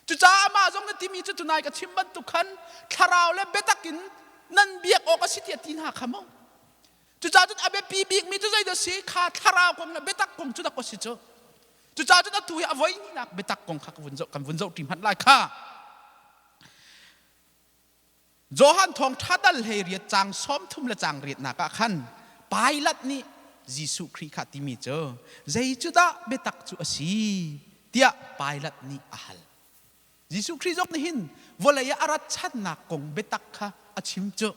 Cucaah amah zong na timi cu tunai ka chim bantuk khan thlarau le biatak in nan biak awk a si tiah ti hna kha mu. Cucaah cun a biapi bikmi cu zeidah si? Kha thlarau kong le biatak kong cu dak a si cu. Cucaah cun atu hi a voi hnihnak biatak kong kha kan vun zoh ṭi hmanh lai kha. Johan thawngṭha dal 18 caang 30 le caang riatnak ah khan Pilat nih Jesuh Khrih kha timi cu zei cu dah biatak cu a si tiah Pilat nih a hal. Jesuh Khrih zong nih hin vawlei ah a rat channak kong biatak kha a chim cu.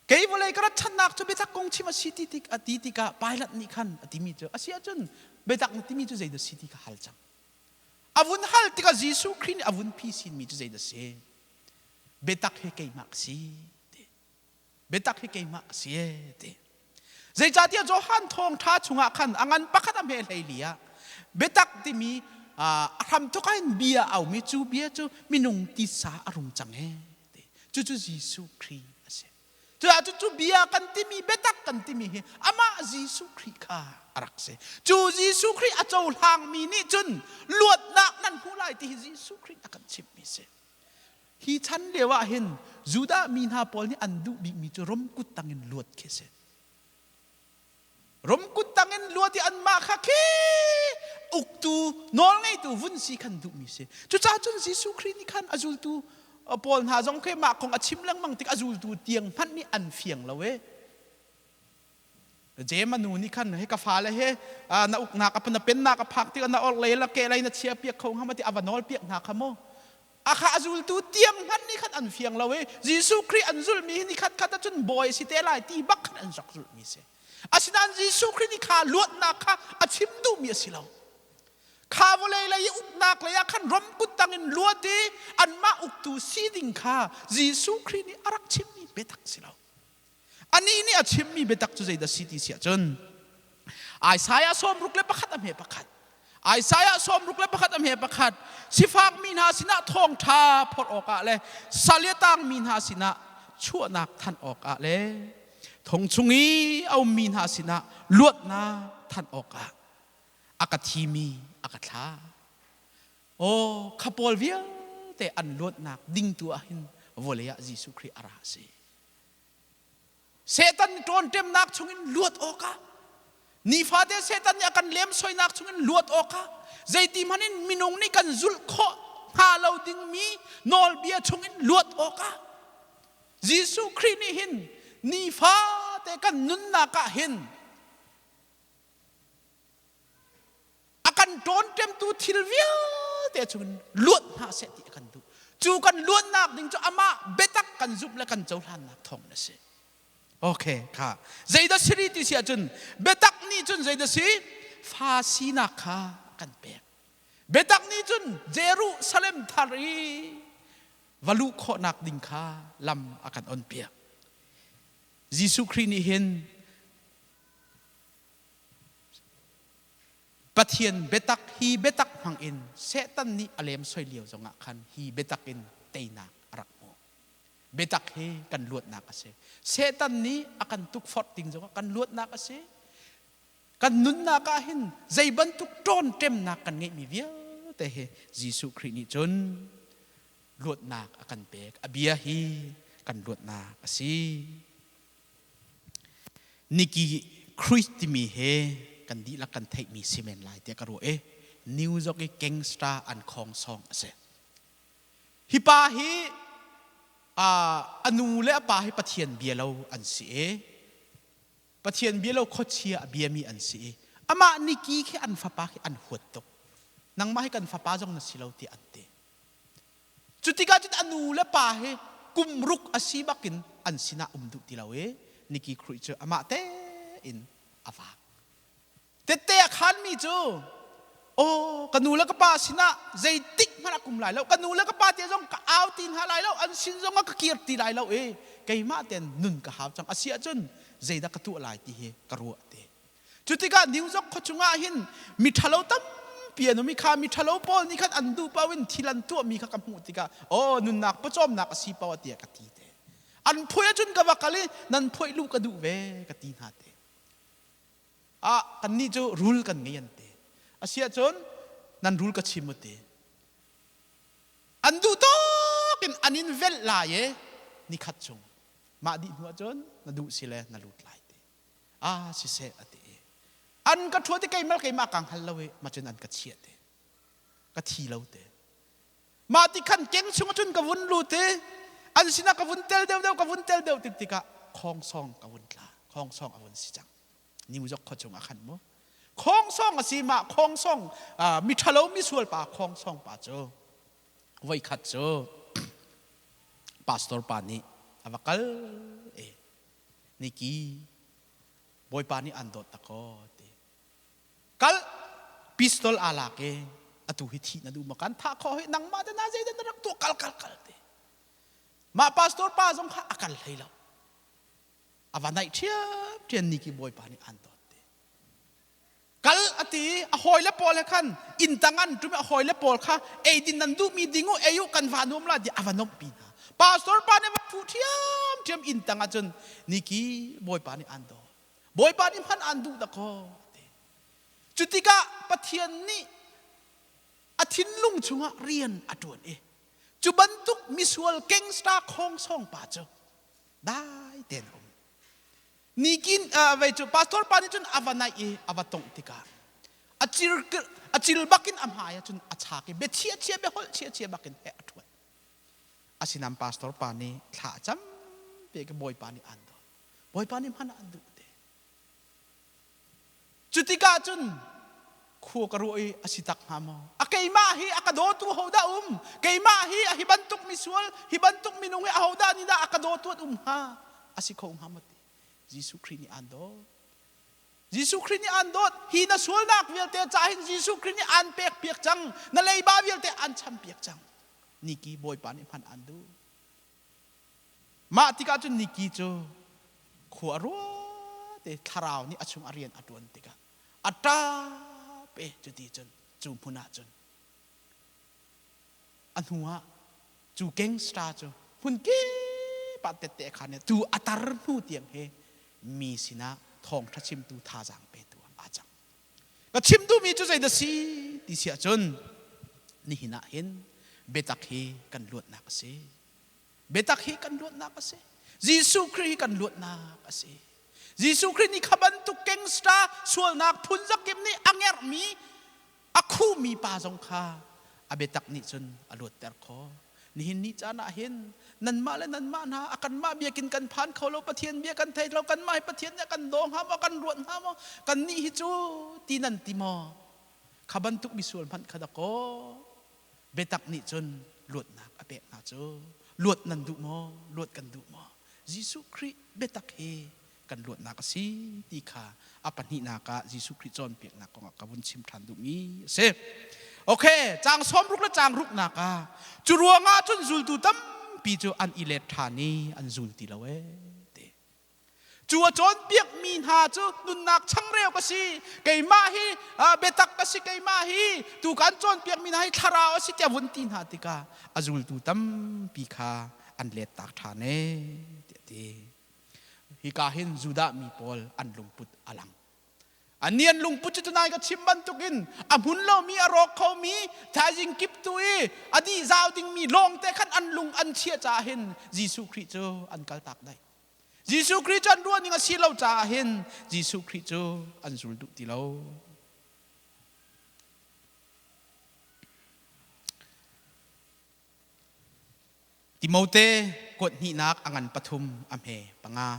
Kei vawlei ka rat ṭhannak cu biatak kong chim a si ti tik a ti tikah Pilat nih khan a timi cu a si ahcun biatak na timi cu zeidah si ti kha hal cang. A vun hal tikah Jesuh Khrih nih a vun phi sinmi cu zeidah si? Biatak hi keimah ka si ti. Biatak hi keimah ka si e ti. Zeicahtiah Johan thawngṭha chungah khan a ngan pakhat a hme hlei li ah biatak timi a hram thawk in bia a aumi cu bia cu minung tisa a rung cang e ti. Cucu Jesuh Khrih a si. Cuah cu bia kan timi biatak kan timi hi amah Jesuh Khrih kha a rak si. Cu Jesuh Khrih a cohlangmi nih cun luatnak nan hmu lai ti hi Jesuh Khrih a kan chimhmi si. Hi chan lio ah hin Judah mi hna pawl nih an duh bikmi cu Rom kut tangin luat khi si. Rom kut tangin luat i anmah kha khi uktu nawlngeitu vun si khan duhmi si. Cucaah cun Jesuh Khrih nih khan a zultu pawl hna zong khi mah kong a chim lengmang tik a zultu tiang hmanh nih an fiang lo e. Jem a nu nih khan he ka fale he na uknak a na pennak a phak tik na orhlei la ke lei na chia piak kho hnga ma ti a va nawl piak hna kha mu. A kha a zultu tiang hmanh nih khan an fiang lo i Jesuh Khrih an zulhmi hi ni khat khat ahcun bawi si te lai ti bak khan an rak zulhmi si. Asinain Jesuh Khrih nih kha luatnak kha a chim duhmi a si lo. Kha vawlei lei i uknak lei ah khan rom kuttang in luat i anmah uktu si ding kha Jesuh Khrih nih a rak chimmi biatak si lo. Anih nih a chimmi biatak cu zeidah si ti si ahcun Isaiah 61 a hme pakhat Isaiah 61 a hme pakhat sifakmi hna sinah thawngṭha phorh awkah le sal i a tangmi hna sinah chuahnak thanh awkah le thong chung i a ummi hna sinah luatnak thanh awkah a ka thimi a ka thlah. Aw, kha pawl vialte an luatnak ding tu ah hin vawlei ah Jesuh Khrih a ra a si. Satan ṭawnṭemnak chungin luat awkah nifate Satan nih a kan lemsoinak chungin luat awkah zeiti hmanh in minung nih kan zulh khawh hnga lo dingmi nawlbia chungin luat awkah Jesuh Khrih nih hin nifate kan nunnak ah hin a kan ṭawnṭemtu thil vialte chungin luat hna seh ti a kan duh. Cu kan luatnak ding cu amah biatak kan zumh le kan cohlannak thawng a si. Okay, kha. Zeidah siri ti si ahcun biatak nih cun zeidah si? Fa sinak kha kan pek. Biatak nih cun Jerusalem thar i va luh khawhnak ding kha lam a kan onpiak. Jesuh Khrih nih hin Pathian biatak hi biatak hmangin Satan nih a lemsoi lio zongah khan hi biatak in teinak a rak hmu. Biatak hi kan luatnak a si. Satan nih a kan tukforh ding zongah kan luatnak a si. Kan nunnak ah hin zei bantuk ṭawnṭemnak kan ngeihmi vialte hi Jesuh Khrih nih cun luatnak a kan pek. A bia hi kan luatnak a si. Nikki Khrih timi he kan dihlak kan theihmi si men lai tiah ka ruah i New York i gangster an khawng sawng a si. Hi pa hi a nu le a pa hi Pathian bia lo an si i Pathian bia lo khuachia a biami an si i amah Nikki khi an fapa khi an huat tuk. Nangmah hi kan fapa zong na si lo tiah an ti. Cutikah cun a nu le pa hi kum ruk a si bakin an sinah um duh ti lo i Nikki Khrih cu amah tein a vak. Tette a khanmi cu aw ka nu le ka pa sinah zeitik hmanh ah kum lai lo ka nu le ka pa te zong ka au ti hna lai lo an sin zong ah ka kir ti lai lo i keimah ten nun ka hau cang a si ahcun zeidah ka tuah lai ti hi ka ruah te Cutikah New York khua chungah hin mi ṭhalo tampi an um i kha mi ṭhalo pawl nih khan an duh paoh in thil an tuahmi kha ka hmuh tikah aw nunnak pawcawmnak a si paoh tiah ka ti te. An phuai ahcun ka va kal i nan phuaih luh ka duh ve ka ti hna te. Ah kannih cu rul kan ngei an ti. Asiahcun nan rul ka chim u ti. An duh tawk in an in velh lai i nikhat chung. Mah dih hnu ahcun na duh si le na lut lai ti. A siseh a ti i an ka ṭhuat i keimah keimah kaa hngal lo i mah cun an ka chiah te ka thi lo te mah ti khan keng chung cun ka vun lut i an sinah ka vun tel deuh deuh ka vun tel deuh tik tikah khawngsawng ka vun tla khawngsawng a vun si cang New York khua chung ah khan mu khawngsawng a si mah khawngsawng mi ṭhalo mi sual pa khawngsawng pa cu voikhat cu pastor pa nih a va kal i Niki, Bawipa nih an dawt tak aw ti. Kal pistol aa lak i atu hi thih na duh maw kan thah khawh hi nangmah te na zeidah na rak tuah kal kal kal ti. Mah pastor pa zong kha a kal hlei lo. A va naih ṭhiam ṭhiam Niki Bawipa nih an dawt ti. Kal a ti i a hawile pawl he khan inn tang an ṭum i a hawile pawl kha eidin nan duhmi ding u ei u kan va nuam la ti a va nuamhpi hna. Pastor pa nih va fuh ṭhiamṭhiam. ṭhiamṭhiam inn tang ah cun niki Bawipa nih aan dawt. Bawipa nih hman aan duh dakaw ti. Cu tikah Pathian nih a thinlung chungah rian a ṭuan i cu bantuk misual gangster khawngsawng pa cu dai tein a um. Nikin vei cu pastor pa nih cun a va naih i a va tongh tikah a cil a cil bakin a hmai ah cun a chak i bia chia chia bia holh chia chia bakin he a ṭhuat. Asinain pastor pa nih thla a cam pe ka Bawipa nih aan dawt. Bawipa nih hman ah an duh te. Cu tikah cun khua ka ruah i a si tak hnga maw? A keimah hi a ka dawtu hodah um? Keimah hi a hi bantuk misual, hi bantuk minung hi ahodah nih dah a ka dawtu an um hnga? A si kho hnga maw ti? Jesuh Khrih nih aan dawt. Jesuh Khrih nih aan dawt. Hi na sualnak vialte ca hin Jesuh Khrih nih aan pek piak cang. Na leiba vialte aan cham piak cang. Niki Bawipa nih hman aan duh. Mah tikah cun Niki cu khua a ruat i thlarau nih a chung a rian a ṭuan tikah a ṭap i cuti cun cu hmun ah cun a hnuah cu gangster cu hmun kip ah tette a khan i tu a tar hnu tiang hi mi sinah thawngṭha chimtu thazaang petu ah aa cang. Ka chim duhmi cu zeidah si ti si ahcun nihin ah hin biatak hi kan luatnak a si. Biatak hi kan luatnak a si. Jesuh Khrih hi kan luatnak a si. Jesuh Khrih nih kha bantuk gangster sualnak phun zakip nih a ngerhmi a khumi pa zong kha a biatak nih cun a luatter khawh. Nihin ni caan ah hin nanmah le nanmah hna a kanmah biakinn kan phan kho lo Pathian bia kan thei lo kanmah hi Pathian nih a kan daw hnga maw kan ruat hnga maw kannih hi cu ti nan ti maw kha bantuk misual hmanh kha dakaw biatak nih cun luatnak a pek hna cu luat nan duh maw luat kan duh maw Jesuh Khrih biatak hi kan luatnak a si ti kha a pahnihnak ah Jesuh Khrih cawnpiaknak kong ah ka vun chim ṭhan duhmi a si. Okay, caang sawmruk le caang ruknak ah cu ruangah cun zultu tampi cu an i let ṭhan i an zul ti lo ee ti. Cu a cawnpiakmi hna cu nunnak changreu ka si, keimah hi biatak ka si, keimah hi tu kan cawnpiakmi hna hi thlarau a si tiah vun ti hna tikah a zultu tampi kha an let tak ṭhan ee tiah ti. Hika hin Judah mi pawl an lungput a lang. Annih an lungput cu tunai ka chim bantukin a hmun lomi a rawk khomi thaizing kip tu i a dih zau dingmi lawngte khan an lung an chiah caah hin Jesuh Khrih cu an kaltak dai. Jesuh Khrih cu an ruah ning a si lo caah hin Jesuh Khrih cu an zul duh ti lo. Timote kuat hnihnak a ngan pathum a hme panga.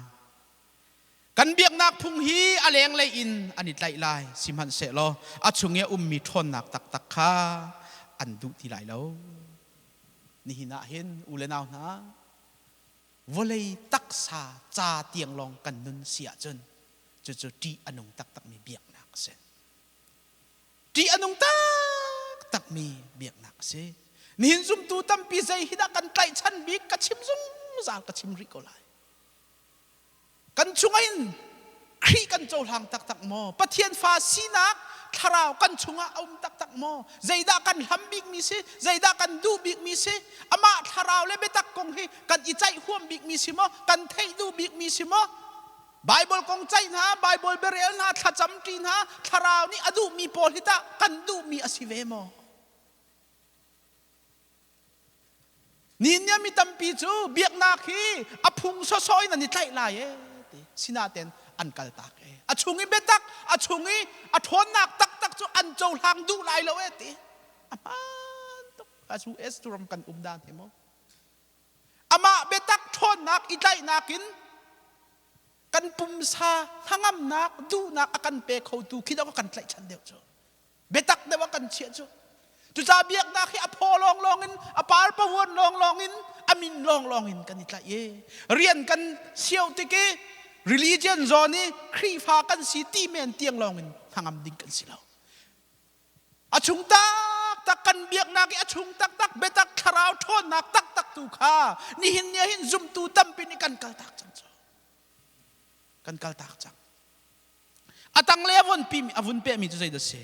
Kan biaknak phung hi a lenglei in an i tlaih lai, sihmanhsehlaw a chung i a ummi ṭhawnnak taktak kha an duh ti lai lo. Nihin ah hin u le nau hna, vawlei taksa ca tiang lawng kan nun si ahcun cucu ṭih a nung taktakmi biaknak a si. Ṭih a nung taktakmi biaknak a si. Nihin zumtu tampi zei hi dah kan tlaihchan bik ka chim zungzal ka chim rih ko lai. Kan chungah hin Khrih kan cohlang taktak maw? Pathian fa sinak thlarau kan chungah a um taktak maw? Zeidah kan hlam bikmi si? Zeidah kan duh bikmi si? Amah thlarau le biatak kong hi kan i caih huam bikmi si maw? Kan theih duh bikmi si maw? Bible kong ceih hna, Bible biarel hna, thlacam ṭi hna, thlarau nih a duhmi pawl hi tah kan duhmi a si ve maw? Ni nih mi tampi cu biaknak hi a phung sawsawh in an i tlaih lai e ti sinaten an kal tak e. A chung i biatak, a chung i a ṭhawnnak taktak cu an cohlang duh lai lo e ti. A hmaan tuk. A US ram kan um dan hi maw? Amah biatak ṭhawnnak i tlaihnak in kan pumsa hnangamnak duhnak a kan pe khotu khi dawh kan tlaihchan deuh cu biatak deuh a kan chiah cu cucaah biaknak hi a phaw lawnglawng in a par pavuan lawnglawng in a min lawnglawng in kan i tlaih i rian kan sio tik i religion zawn i Khrihfa kan si ti men tiang lawng in hnangam ding kan si lo. A chung taktak kan biaknak i a chung taktak biatak thlarau ṭhawnnak taktak tu kha nihin ni ah hin zumtu tampi nih kan kaltak cang cu. Kan kaltak cang. A tanglei a vun pi a vun pehmi cu zeidah si?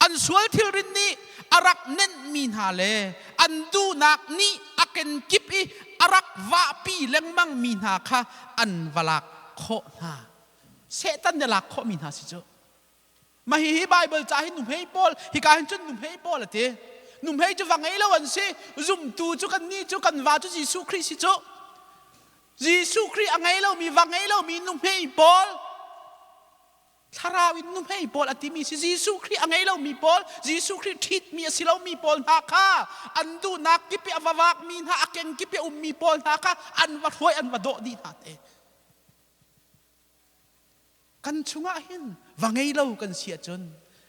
An sual thilrit nih a rak nenhmi hna le an duhnak nih a ken kip i a rak vahpi lengmang mi hna kha an va lak khawh hna. Satan nih a lak khawhmi hna si cu. Mah hihi Baibal ca hi nuhmei pawl hika hin cun nuhmei pawl a ti. Nuhmei cu va ngei lo an si. Zumtu cu kan nih cu kan va cu Jesuh Khrih si cu. Jesuh Khrih a ngei lomi va ngei lomi nuhmei pawl thlarau in nuhmei pawl a timi si Jesuh Khrih a ngei lomi pawl Jesuh Khrih ṭhitmi a si lomi pawl hna kha an duhnak kip i a va vakmi hna a keng kip i a ummi pawl hna kha an va hruai an va dawh dih hna te. Kan chungah hin va ngei lo kan si ahcun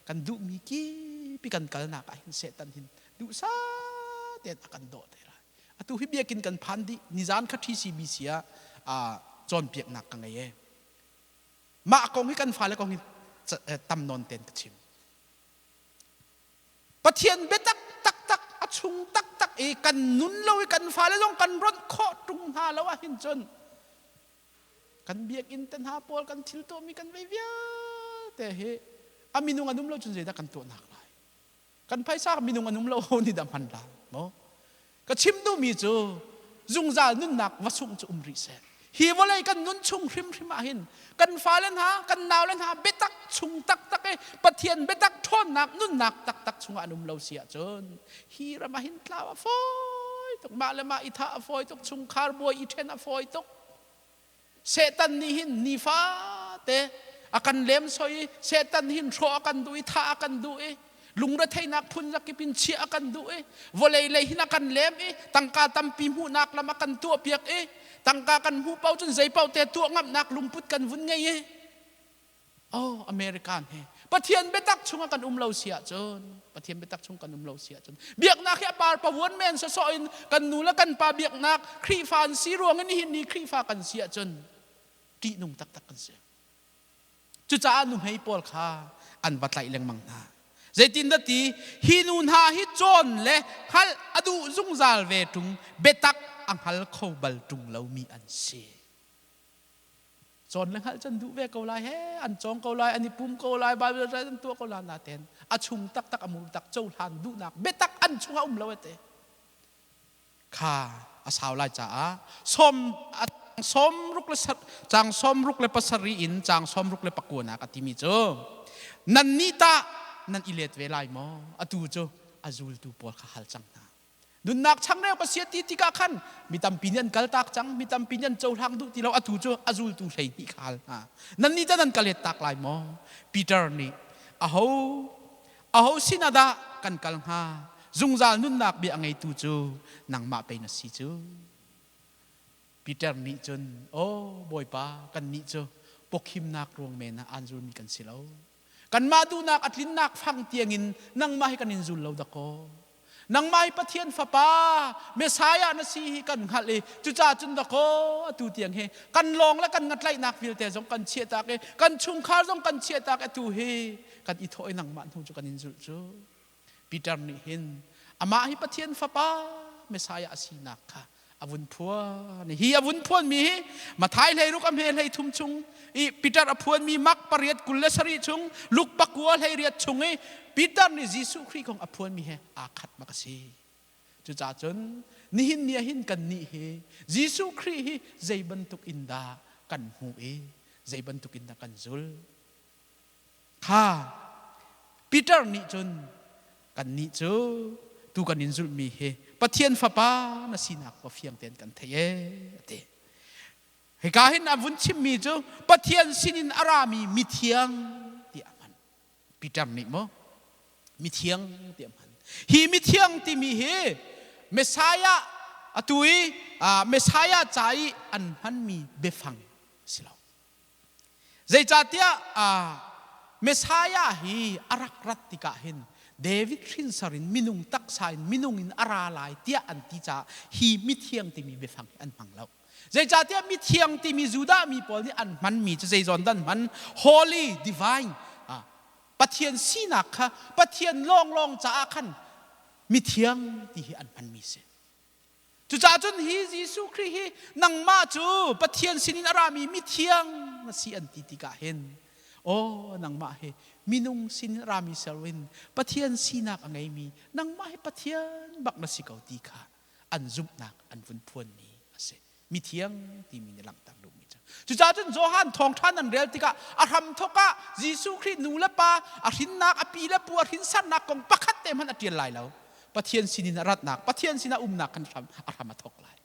kan duhmi kip i kan kalnak ah hin Satan hin duhsah tein a kan dawh te lai. Atu hi biakinn kan phan dih. Nizan kha TCBC ah cawnpiaknak ka ngei e. Mah kong hi kan fale kong hi tam nawn tein ka chim. Pathian biatak taktak a chung taktak i kan nun lo i kan fale zong kan ronh khawh ṭung hna lo ahhin cun kan biakinn te hna pawl kan thil tuahmi kan vei vialte hi a minung an um lo cun zeidah kan tuahnak lai kan phaisa minung an um lo ho nih dah hman lai maw ka chim duhmi cu zungzal nunnak va sungh cu um rih seh hi vawlei kan nun chung hrimhrim ah hin kan fale hna kan naule hna biatak chung taktak i Pathian biatak ṭhawnnak nunnak taktak chungah an um lo si ahcun hi ram ah hin tlau a fawi tuk mah le mah i thah a fawi tuk chungkhar buai i ṭhen a fawi tuk Satan nih hin nifate a kan lemsoi i Satan hin hrawh a kan duh i thah a kan duh i lungretheihnak phun zakip in chiah a kan duh i vawlei lei hin a kan lem i tangka tampi hmuhnak lam a kan tuahpiak i tangka kan hmuh paoh cun zei paoh te tuah ngamnak lungput kan vun ngei i Oh, American he Pathian biatak chungah kan um lo si ahcun Pathian biatak chung kan um lo si ahcun biaknak hi a par pavuan men sawsawh in kan nu le kan pa biaknak Khrihfa an si ruang in nihin ni Khrihfa kan si ahcun ṭihnung taktak kan si. Cucaah nuhmei pawl kha an va tlaih lengmang hna. Zeitindah ti hi nu hna hi cawn le hngalh a duh zungzal ve ṭung biatak a hngal kho bal ṭung lomi an si. Cawn le hngalh can duh ve ko lai he an cawng ko lai an i pum ko lai Bible an tuah ko lai naten a chung taktak a mur tak cohlan duhnak biatak an chungah um lo ete kha a sau lai caah sawm sawm ruk le cang sawm ruk le pasarih in cang sawm ruk le pakua nak a timi cu nan nih tah nan i let ve lai maw atu cu a zultu pawl kha hal cang hna Nunnak changreu ka sia ti tikah khan mi tampi nih an kaltak cang, mi tampi nih an cohlang duh ti lo, atu cu a zultu 12 kha hal hna. Nannih tah nan ka let tak lai maw? Peter nih, aho, aho sinah dah kan kal hnga? Zungzal nunnak bia a ngeitu cu nangmah pei na si cu. Peter nih cun, Aw Bawipa, kannih cu pawkhimnak ruang men ah aan zulmi kan si lo. Kanmah duhnak a tlinnak fang tiangin nangmah hi kan in zul lo dakaw. Nangmah hi Pathian Fapa, Messiah na si hi kan hngalh i cucaah cun dakaw atu tiang hi kan lawng le kan ngatlaihnak vialte zong kan chiahtak i kan chungkhar zong kan chiahtak atu hi kan i thawh i nangmah hnu cu kan in zulh cu. Peter nih hin amah hi Pathian Fapa Messiah a sinak kha a vun phuan. Hi a vun phuanmi hi Mathai 16 a hme 33 chung i Peter a phuanmi Mark 8 27 chung Luke 9 18 chung i Peter nih Jesuh Khrih kong a phuanmi he aa khat bak a si. Cucaah cun nihin ni ah hin kannih hi Jesuh Khrih hi zei bantuk in dah kan hmuh i zei bantuk in dah kan zulh? Kha Peter nih cun kannih cu tu kan in zulhmi hi Pathian Fapa na sinak kha fiang tein kan theih ee a ti. Hika hin a vun chimmi cu Pathian sinin a rami mithiang tiah a hman. Peter nih maw mithiang tiah a hman. Hi mithiang timi hi Messiah atu i Messiah ca i an hmanmi biafang si lo. Zeicahtiah Messiah hi a rak rat tikah hin David hrinsar in minung taksa in minung in a ra lai tiah an ti caah hi mithiang timi biafang hi an hmang lo. Zeicahtiah mithiang timi Judah mi pawl nih an hmanmi cu zeizawn dah an hman? Holy, divine, Pathian sinak kha Pathian lawnglawng caah khan mithiang ti hi an hmanmi si. Cucaah cun hi Jesuh Khrih hi nangmah cu Pathian sinin a rami mithiang na si an ti tikah hin aw nangmah hi minung sinin a rami si loin Pathian sinak a ngeimi nangmah hi Pathian bak na si ko ti kha An zumhnak an vun phuanmi a si. Mithiang timi nih langhter duhmi cu. Cucaah cun Johan thawngṭha nan rel tikah a hramthawk ah Jesuh Khrih nu le pa a hrinnak a pi le pu a hrinsarnak kong pakhat te hmanh a ṭial lai lo. Pathian sinin a ratnak, Pathian sinah umnak khan hram a hram a thawk lai.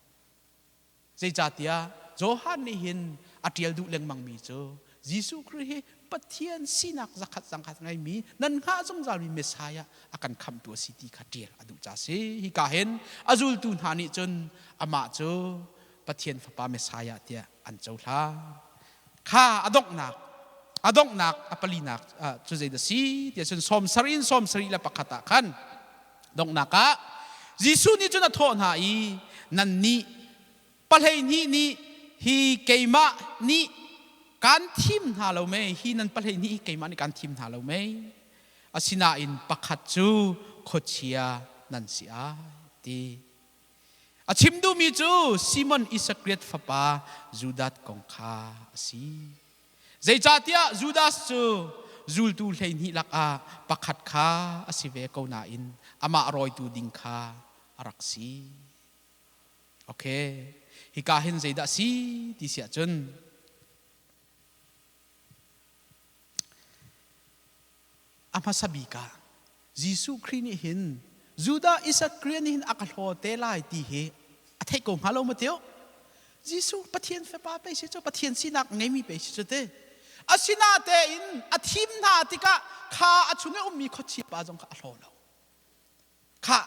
Zeicahtiah Johan nih hin a ṭial duh lengmangmi cu Jesuh Khrih hi Pathian sinak zakhat zangkhat ngeimi nan hngah zungzalmi Messiah a kan khamhtu a si ti kha ṭial a duh ca a si. Hika hin a zultu hna nih cun amah cu Pathian Fapa Messiah tiah an cohlan. Kha a donghnak a donghnak a palinak cu zeidah si tiah cun sawm sarih in sawm sarih le pakhat ah khan donghnak ah Jesuh nih cun a thawh hna i nannih 12 nih hi keimah nih kaan thim hna lo mei hi nan 12 hi keimah nih kaan thim hna lo mei asinain pakhat cu khuachia nan si ai ti a chim duhmi cu Simon Iskariot fapa Judas kong kha a si. Zeicahtiah Judas cu zultu 12 lakah pakhat kha a si ve ko nain amah rawitu ding kha a rak si. Okay, hika hin zeidah a si ti si ahcun a hmasa bik ah Jesuh Khrih nih hin Judah Iskariot nih hin a ka hlaw te lai ti hi a theih ko hnga lo maw tio? Jesuh Pathian fapa pei si cu Pathian sinak ngeimi pei si cu te. Asinatein a thim hna tikah kha a chung i ummi khuachia pa zong kha a hlaw lo. Kha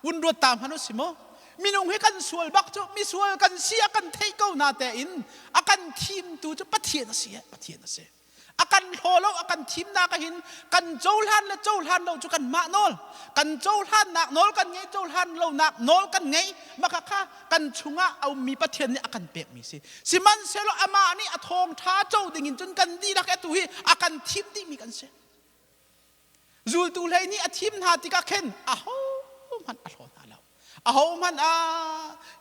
un ruat ta hmanh u si maw? Minung hi kan sual bak cu misual kan si a kan theih ko na tein a kan thimtu cu Pathian a si Pathian a si. A kan hlaw lo a kan thimnak ah hin kan cohlan le cohlan lo cu kanmah nawl kan cohlannak nawl kan ngei cohlan lonak nawl kan ngei maka kha kan chungah a ummi Pathian nih a kan pekmi si. Sihmanhsehlaw amah nih a thawngṭha co dingin cun kan dihlak atu hi a kan thim dihmi kan si. Zultu hlei nih a thim hna tikah khin ahohmanh a hlaw hna lo. Ahohmanh a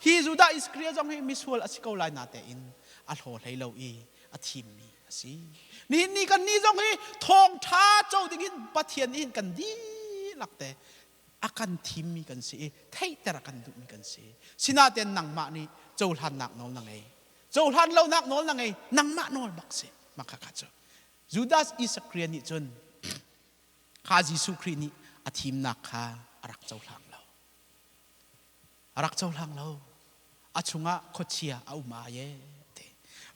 hi Judah Iskariot zong hi misual a si ko lai natein a hlaw hlei lo i a thimmi a si. Nihin ni kan nih zong hi thawngṭha co dingin Pathian nih hin kan dihlak te a kan thimmi kan si i theihter a kan duhmi kan si. Sinain nangmah nih cohlannak nawl na ngei. Cohlan lonak nawl na ngei. Nangmah nawl bak si. Mah kha cu Judas Iskariot nih cun kha Jesuh Khrih nih a thimnak kha a rak cohlang lo. A rak cohlang lo. A chungah khuachia a um ai e.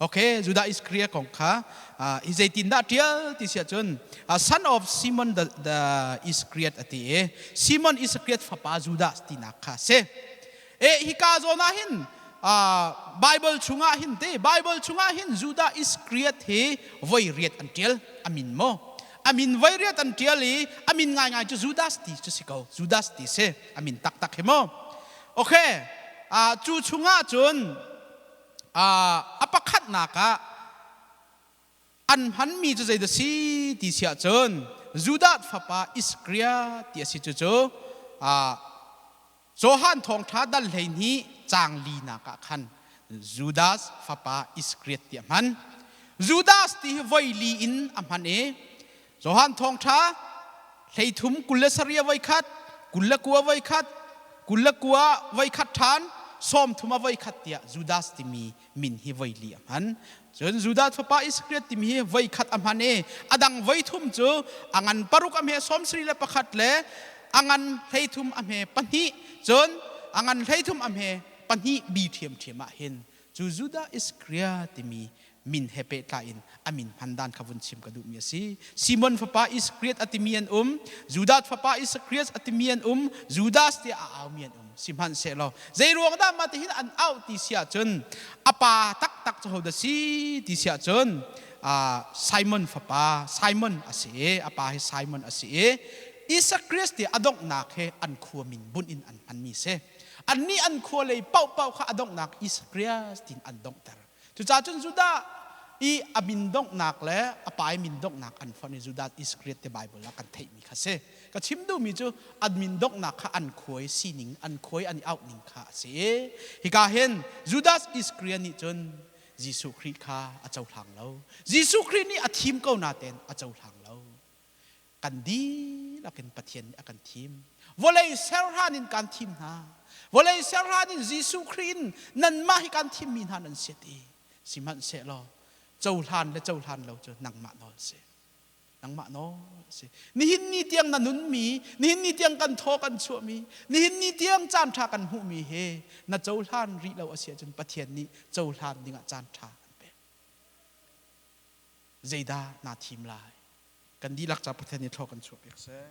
Okay, Judas Iscariot kong kha hi zeitindah ṭial ti si ahcun son of Simon the, the Iscariot a ti i Simon Iscariot fapa Judas tinak kha a si. E hika zawn ah hin Bible chungah hin te Bible chungah hin Judah Iskariot hi voi riat an ṭial amin maw amin voi riat an ṭial i amin ngaingai cu Judas ti cu si ko Judas ti si amin taktak hi maw okay cu chungah cun a pakhatnak ah an hmanmi cu zeidah si ti si ahcun Judah fapa Iskariot ti a si cucu Johan thawngṭha dal 12 caang linak ah khan Judas fapa Iskariot ti a hman. Judas ti hi voi li in a hman i Johan thawngṭha 33 27 voi khat, 29 voi khat, 29 voi khat ṭhan, 30 a voi khat tiah Judas timi min hi voi li a hman. Cun Judas fapa Iskariot timi hi voi khat a hman i a dang voi thum cu a ngan paruk a hme 71 le a ngan 33 a hme pahnih cun a ngan 33 a hme pahnih bi ṭhiamṭhiam ah hin cu Judah Iskariot timi min he pehtlai in a min hman dan kha vun chim ka duhmi a si. Simon fapa Iskariot a timi an um, Judas fapa Iskariot a timi an um, Judas tiah a aumi an um. Sihmanhsehlaw zei ruang dah mah tihin an auh ti si ahcun a pa taktak cu hodah si ti si ahcun Simon fapa Simon a si i a pa hi Simon a si i Iskariot ti a donghnak he an khua min bunh in an hmanmi si. Annih an khua lei paohpaoh kha a donghnak Iskariot tiin an donghter. Cucaah cun Judah i a min donghnak le a pa i min donghnak an fonh i Judas Iskariot ti Baibal ah kan theihmi kha si. Ka chim duhmi cu an min donghnak kha an khuai sining, an khuai an i auhning kha a si. Hika hin Judas Iskariot nih cun Jesuh Khrih kha a cohlang lo. Jesuh Khrih nih a thim ko natein a cohlang lo. Kan dihlak. Dihlak in Pathian nih a kan thim. Vawlei serhlan in kan thim hna. Vawlei serhlan in Jesuh Khrih in nanmah hi kan thimmi hna nan si ti. Sihmanhsehlaw cohlan le cohlan lo cu nangmah nawl si. Nangmah nawl si. Nihin ni tiang na nunmi, nihin ni tiang kan thaw kan chuahmi, nihin ni tiang caan ṭha kan hmuhmi he na cohlan rih lo a si ahcun Pathian nih cohlan dingah caan ṭha an pek. Zeidah naa thim lai? Kan dihlak ca Pathian nih thaw kan chuah piak seh.